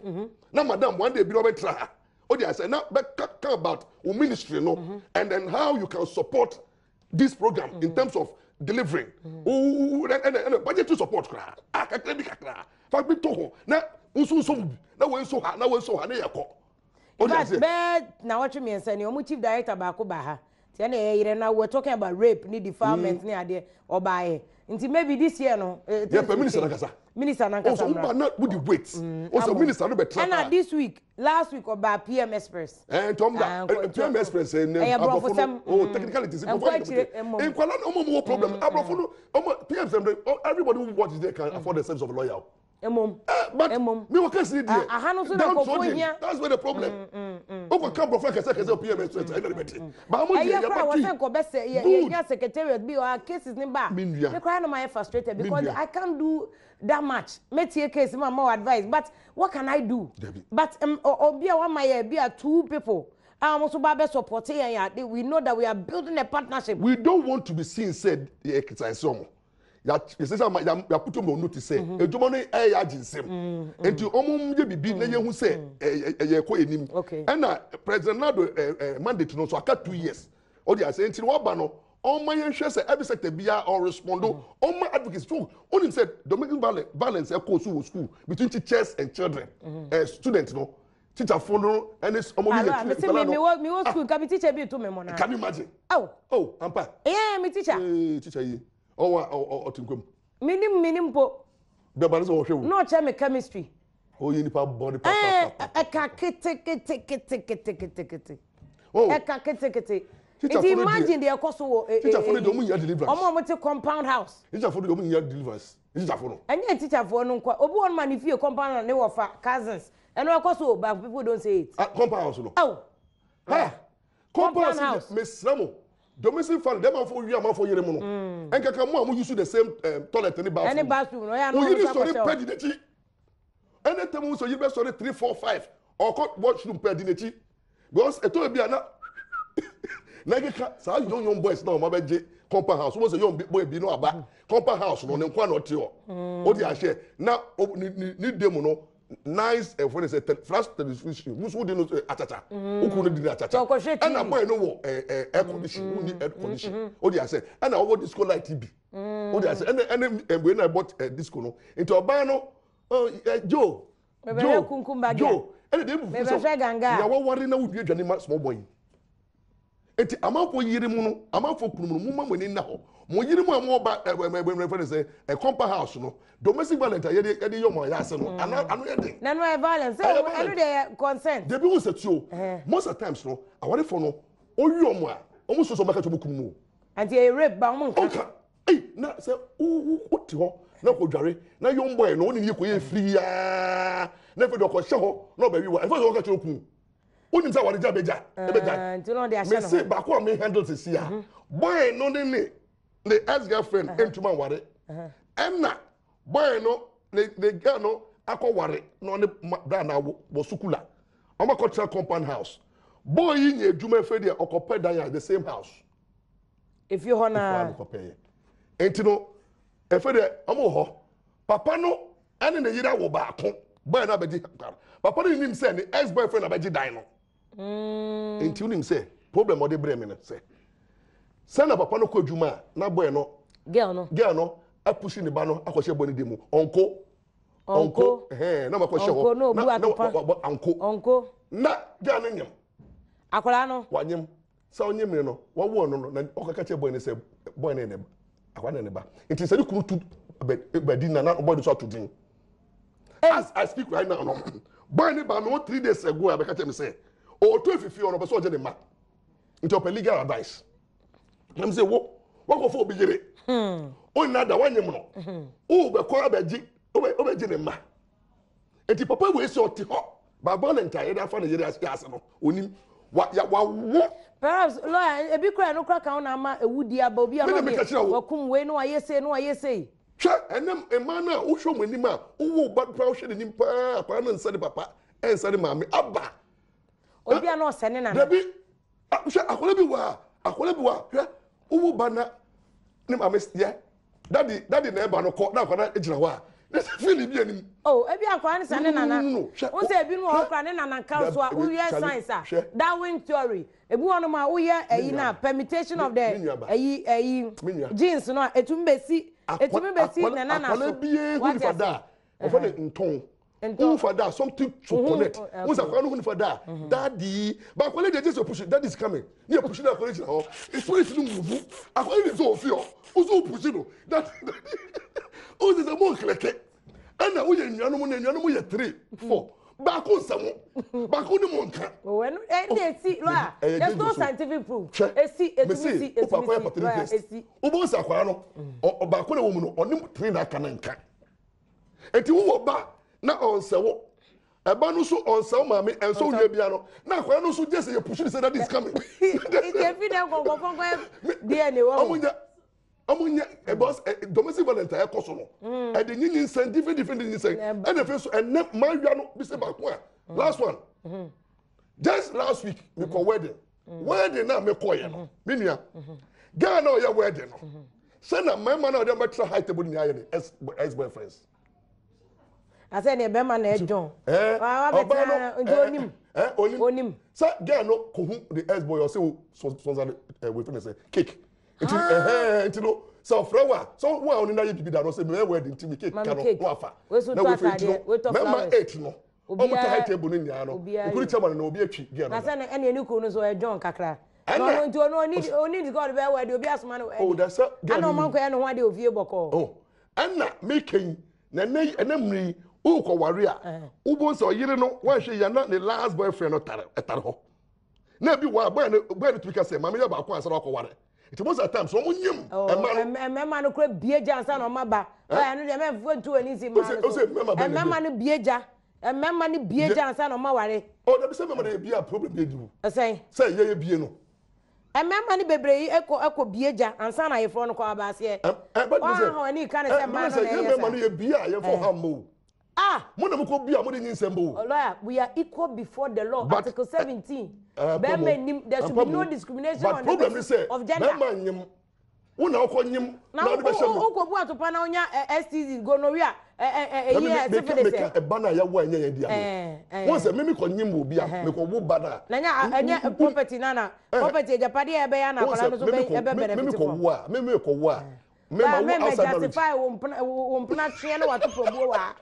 Na madam one day bi na ɔbɛ tra ha. O di ase na bɛ ka ka about o ministry no and then how you can support this program in terms of delivering. Ooh, and budgetary support kra. Ah, kakra bi kakra. Fa bi to ho na nso nso mu bi na we nso ha na we nso ha na yɛ kɔ. O In di fact, ase. bɛɛ na wɔtwe mmiɛnsa ni ɔmo chief director baako ba ha. Ti ɛna ɛyɛ yerɛ na we're talking about rape ni defilement ni adeɛ ɔbaayɛ. Nti maybe this year no. Yɛ things pɛ will minister change. nankasa. Minister nankasa O so mmra. uba na wo di wait. O so minister no bɛ tra. Ɛna this week last week ɔbaa PM Express. Eh, nti ɔmo Ah, da PM Express ne Ɛyɛ aborɔfo aborɔfo no sɛm. oh technicalities Nkɔ nkurɔfoɔ akyire, ayɛ mmom. nkwalaa no ɔmo ɔmo wɔ problem aborɔfo no ɔmo PM sɛm everybody who watches there can afford the service of a lawyer. Emom. Eh, but Emom. mi wɔ case ni deɛ Ah, aha no nso na downtrodden nkurɔfoɔ hia. that's where the problem o kò kan aborɔfo kɛsɛ kɛsɛ PM Express ɛna de bɛ te but ɔmo deɛ ɛyɛ yɛ kora ba wɔ sɛ tui nkɔbɛ sɛ yɛ Good. yɛnya secretariat bi wɔ cases ne ba Me nua. me kora na ma yɛ frustrated because nua. I can't do that much metie case ma ma wɔ advice but what can I do Dabi. but obi a wama yɛ bi a two people a wɔn nso ba bɛ support yɛn a we know that we are building a partnership. We don't want to be seen said yɛ exercise ɔmo ya yɛsɛ sɛ ama ya ya put ɔmo on notice sɛ edwuma no ɛyɛ agye nsɛm nti ɔmo yɛ bibi na yɛn ho sɛ ɛyɛ ɛyɛ kɔ anim. Ɛna President Nado ɛ ɛ mandate no so aka 2 years ɔde ase nti waba no ɔmo yɛn hwɛ sɛ every sector biara ɔrespond ɔmo advocacy so onim sɛ domestic violence ɛkɔ so wɔ school between teachers and children student no teacher fo no ɛne ɔmo Alo yɛ a mesi mi mi wɔ school nka mi teacher bi to mi mo na. Can you imagine? Aw. Oh, ampa. Ɛyɛ mi teacher. Ee, teacher yi ɔwɔ ɔ ɔte nkwam. Mi ni mpo. Bɛɛ ba ne sɛ ɔhwɛ wo. Na ɔkyerɛ mi chemistry. Ɔyɛ nipa bɔne Ɛɛ papapapa. Ɛka keteketeketekete. Oh. Ɛka ketekete. Teacher Nti fo no deɛ- imagine deɛ ɛkɔ so wɔ Teacher fo no deɛ, ɔmo nyɛ deliverance. Ɔmo a ɔmo te compound house. Teacher fo no deɛ, ɔmo nyɛ deliverance teacher fo no. Ɛnyɛ teacher foɔ no nkɔ obi wɔn ma ne fie compound na ne wɔfa cousins ɛno ɛkɔ so o, but people don't say it. Ah, compound house no. Aw. Ha, compound Compound house house. mesrɛ mo domestic family dɛm afɔ wi amanfo yere mu no nkaka mo a mo use the same toilet ne bathroom. Ɛne bathroom no ɔyɛ ano oyiri ɔno nso sɔre akɔhyɛ pɛ di n'akyi ɛne tɛm nso yiri bɛ sɔre 3, 4, 5 ɔkɔ washroom pɛ di n'akyi because ɛtɔ ebi a na na keka saa young young boys na ɔmo abɛgye compound house wɔn sɛ young boy bi no aba compound house no ne nkwa na ɔte hɔ o de ahyɛ na ne dem no nice ɛfɔ ne sɛ flash television musu di no akyakya okuru no di no akyakya. Ɔkɔhwɛ TV. Ɛna boy no wɔ ɛ ɛ air condition wunni air condition o de ahyɛ ɛna ɔwɔ disco light bi o de ahyɛ ɛna ɛwɛ na ɛbɔ disco no nti ɔbaa no ɔ ɛ Joe Mebɛhwɛ Joe Kunkum Bagya. Joe ɛna de ebu Mebɛhwɛ Ganga. nea wɔware na wodua aduane ma small boy yi eti amanfo yiri mu no amanfo kunu mu no mo ma mo ani nna hɔ mo yiri mu a mo ba ɛ ɛ ɛ ɛ fɛn sɛ ɛ compound house no domestic violence a yɛde yɛ ɔmo ayɛ ase no ano ano yɛ den. Na no ɛyɛ violence sɛ Ɛyɛ ɛno violent. deɛ yɛ consent. Debi wo sɛ tuo most of the times no awarefo no oyi ɔmo a ɔmo soso ɔmo aka kyerɛ ɔmo kunu mu o. Nti ɛyɛ rape ba ɔmo nka. Ɔnka eyi na sɛ wo wo wote hɔ na kɔ dware na young boy no wɔne ne yɛ kɔ yɛ firi yaa na afei de ɔkɔhyɛ hɔ na ɔbɛwi wa ɛfɛ sɛ ɔka kyerɛ okunu wonim sɛ awaregya bɛgya ɛbɛgya. Ah, nti na ɔde ahyɛ mese ne ho. Baako a me handle sisi a boy no ne ex girlfriend ntoma nware ɛna boy no ne girl no akɔ ware na ɔne bra na awo wɔ sukuu la ɔmo akɔtena compound house. Boy yi nya adwuma afei deɛ ɔkɔpɛ dan a the same house. Efie hɔ naa. Efie hɔ kɔpɛ yɛ. Enti no efie deɛ ɔmo wɔ hɔ. Papa no ɛne ne yere awo baako. Boy no abɛgye papa no nim sɛ ne ex boyfriend abɛgye dan no. Mm. Enti wonim sɛ problem ɔde brɛ me no sɛ sɛ na papa no kɔ adwuma a na boy no girl no girl no apusi ne ba no akɔhyɛ boy no de mu ɔnko ɔnko ɛhɛn na wakɔhyɛ hɔ ɔnko na obu atopa na anko ɔnko na girl no nyem akwadaa no wanyem sɛ ɔnyem ne no wɔwɔ no no na ɔkaka kyerɛ boy no sɛ boy no ne akwadaa no ne ba nti sɛ ne kunu tu bɛdi na na boy no so ato din. As I speak right now, no, boy ne ba me 3 days ago a bɛka kyerɛ me sɛ ɔɔtɔ efifi ɔno ɔpɛ sɛ ɔgye ne ma nti ɔpɛ legal advice. Nam sɛ wo wakɔfo obi yere ɔnna da wanyem no wo bɛkɔ abɛgye wobɛgye ne ma nti papa wei sɛ ɔte hɔ ba Valentine yɛde afa ne yere ase ase no onim wa ya wawo. Perhaps lawyer ebi kura no kura kan na ama ewu di aba obi a Me na no meka kyerɛ wo. wakum wei no wayɛ sei no wayɛ sei. Hwɛ, ɛnɛ mmaa no a wohwɛ wɔn anim a wowɔ ba paa, wohwɛ n'anim paa, akwadaa no nsa ne papa ɛnsa ne maame aba. Obi a na ɔsɛ ne nana. Dabi, hwɛ, akwadaa bi wɔ a akwadaa bi wɔ a, hwɛ, wowɔ ba na ne maame yɛ daddy daddy na ɛba no kɔ na akwadaa gyina hɔ a ne sɛ fili bi anim. Oh, ebi akwadaa ne sa ne nana. No, no, no, hwɛ, Wo sɛ ebi no wɔ hɔ hwɛ. kora ne nana nka so a Dabi, woyɛ Charlie, science a hwɛ. Darwin theory ebi wɔ nom a woyɛ ɛyi na nua. permutation of the Me nua ba. ɛyi ɛyi Me nua. genes no a etumi besi etumi besi ne nana so. Akwadaa biara hu Wate nifa ase? da a ɔfɔ ne ntɔn. Ntɔn. Who for that something to connect. Who say akwadaa no hu nifa da a daddy, but akwadaa deɛ just push, "Daddy is coming," ne yɛ push na akwadaa gyina hɔ, spirit no move, akwadaa de sɛ ofi hɔ o so push no, "Daddy, daddy." O sɛ sɛ mo nkilɛkɛ ɛna woyɛ nnuanom na nnuanom yɛ three four, baako nsɛm baako ne mo nka. Oh, ɛno ɛna esi lawyer. Ɛyɛ There's no dangerous o. scientific proof. Hwɛ, Esi etumi mese si wo papa etumi yɛ si paternity lawyer test esi. wobɛhu sɛ akwadaa no ɔbaako na ɛwɔ mu no ɔne three na aka no nka. Eti wowɔ ba na ɔnsɛ wo ɛba no so ɔnsɛ wo maame ɛnsɛ wo nua bia no na akwadaa no so gye sɛ yɛ push ne sɛ, "Daddy is coming." Nti efi dɛ nkɔnkɔfɔ nkɔyɛ DNA wɔ Ɔmo nyɛ, ɔmo nyɛ because domestic violence a ɛkɔ so no ɛde nyinyi nsɛn different different nyinsɛn. Ɛba. Ɛna afei so ɛnɛ mmayewa no bi sɛ baako a last one, just last week mi kɔ wedding. Wedding na mi kɔ yɛ no, mi nua girl na ɔyɛ wedding no sɛ na mmarima na ɔde ɔbɛtena high table nyinaa yɛ ne ex boyfriends. Asɛ ne bɛrima na ɛdɔn. Ɛɛ Wa ɔbaa wabɛtena no nti onim. Ɛɛ onim. Onim. Sɛ girl no ko hu the ex boy, ɔsɛ o sponsor ɛ wei fɛn sɛ cake nti ɛhɛn nti no sɛ ɔfrɛ wa sɛ wo a ɔne na yɛ bibi da no sɛ mɛ wedding nti mi cake Ma ka me no cake. na wafa Wei so na tɔ wei fɛ nti ataadeɛ, no wei tɔ mɛma flowers. eight no ɔmo Obiara- ta high table no nyinaa no obiara okuru yɛ. chairman no obi atwi girl no Na da. sɛ ne ɛne ɛne kunu no so ɔyɛ John kakra. Na Ɛna- ɔno nti ɔno oni oni sika ɔde bɛyɛ wɛde obi asoma no Oh, wɛde. that's a girl Ana no ɔmo nim. nkɔyɛ ne ho adeɛ ofie bɔkɔɔ. Oh, ɛna meka yi na ɛnɛ mmiri yi wokɔ ware a wobɔ sɛ ɔyere no wanhwɛ yia na ne last boyfriend no tare ɛtare hɔ na ebi wɔ a boy no tumi ka sɛ maame yɛ baako ansa na wakɔ ware. Nti most of the times wɔn nyim ɛma no. Mmarima no kura bie gya ansa na ɔma ba. Ɔyɛ no deɛ mɛmfo ntu ani si mmaa no Ose so. mmarima bɛn na Mmarima no bie gya, mmarima no bie gya ansa na ɔma ware. Ɔ dabi, sɛ mmarima no yɛ bie a problem bi edi wo. Ɛsɛn? Sɛ yɛyɛ bie no. Mmarima no bebree yi ɛkɔ bie gya ansa na ayeforɔ no kɔ aba aseɛ. Ɛ ɛ bɛ Wɔn ahɔn ani ka ne sɛ mmaa no sɛ na yɛn ɛyɛ mmarima no saa. yɛ bie a yɛn fɔ ha mo o. Ah. Mo na mo kɔ bie a mo de nyi nsɛm bo o. Lawyer, we are equal before the law. But, Article 17. Bɛrima Bɛrima nim, there should be no discrimination but on the problem ni basis sɛ of gender. bɛrima nyim wo na ɔkɔ nyim na na ɔde bɛhyɛ mu. wokɔ bu atopa na wonya STD, gonorrhea, ɛyi Meka syphilis. meka ɛba na yɛwɔ ɛnyɛ yɛn di ano wɔn sɛ mímí kɔ nyim wɔ bi a mekɔ wo ba na. Na nya ɛnyɛ property nana property, agyapadeɛ a ɛbɛyɛ na wɔn akwadaa no sɛ so mímí bɛ kɔ ɛbɛ mímí benefit kɔ from. wo a mímí kɔ wo a mímí Ba ma wo mɛ outside marriage. justify wo mpena tweɛ na wato pɛbuo wɔ ha.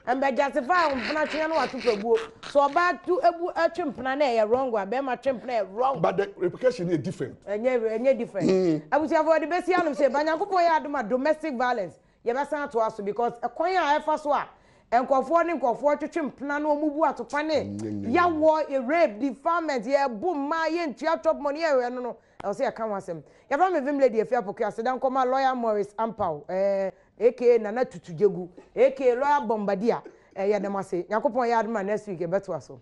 Mbɛ justify wo mpena tweɛ na wato pɛbuo so ɔbaa tu ebu ɛtwe mpena na ɛyɛ wrong a bɛrima twe mpena ɛyɛ wrong. But the repercussion is different. Ɛnyɛ different. Abusuafoɔ de bɛsi anom sɛ banyankopɔn yɛ adom a domestic violence yɛbɛsan atoa so because ɛkwan a ɛfa so a nkɔfoɔ ne nkɔfoɔ twetwe mpena na wɔn bu atopa ne yawɔ, rape, defilement, yɛbu mmaa, yɛntua chop money, yɛhwɛ no, ɛwɔ sɛ yɛka ho asɛm. Yɛfrɛ me Vim Lady Efi Apɔkua Asedan kɔma Lawyer Morris Ampaw, aka Nana Tutu Jegu, aka Lawyer Bombardier. Yɛdɛm ase. Nyankopɔn yɛ adom a next week yɛbɛtoa so.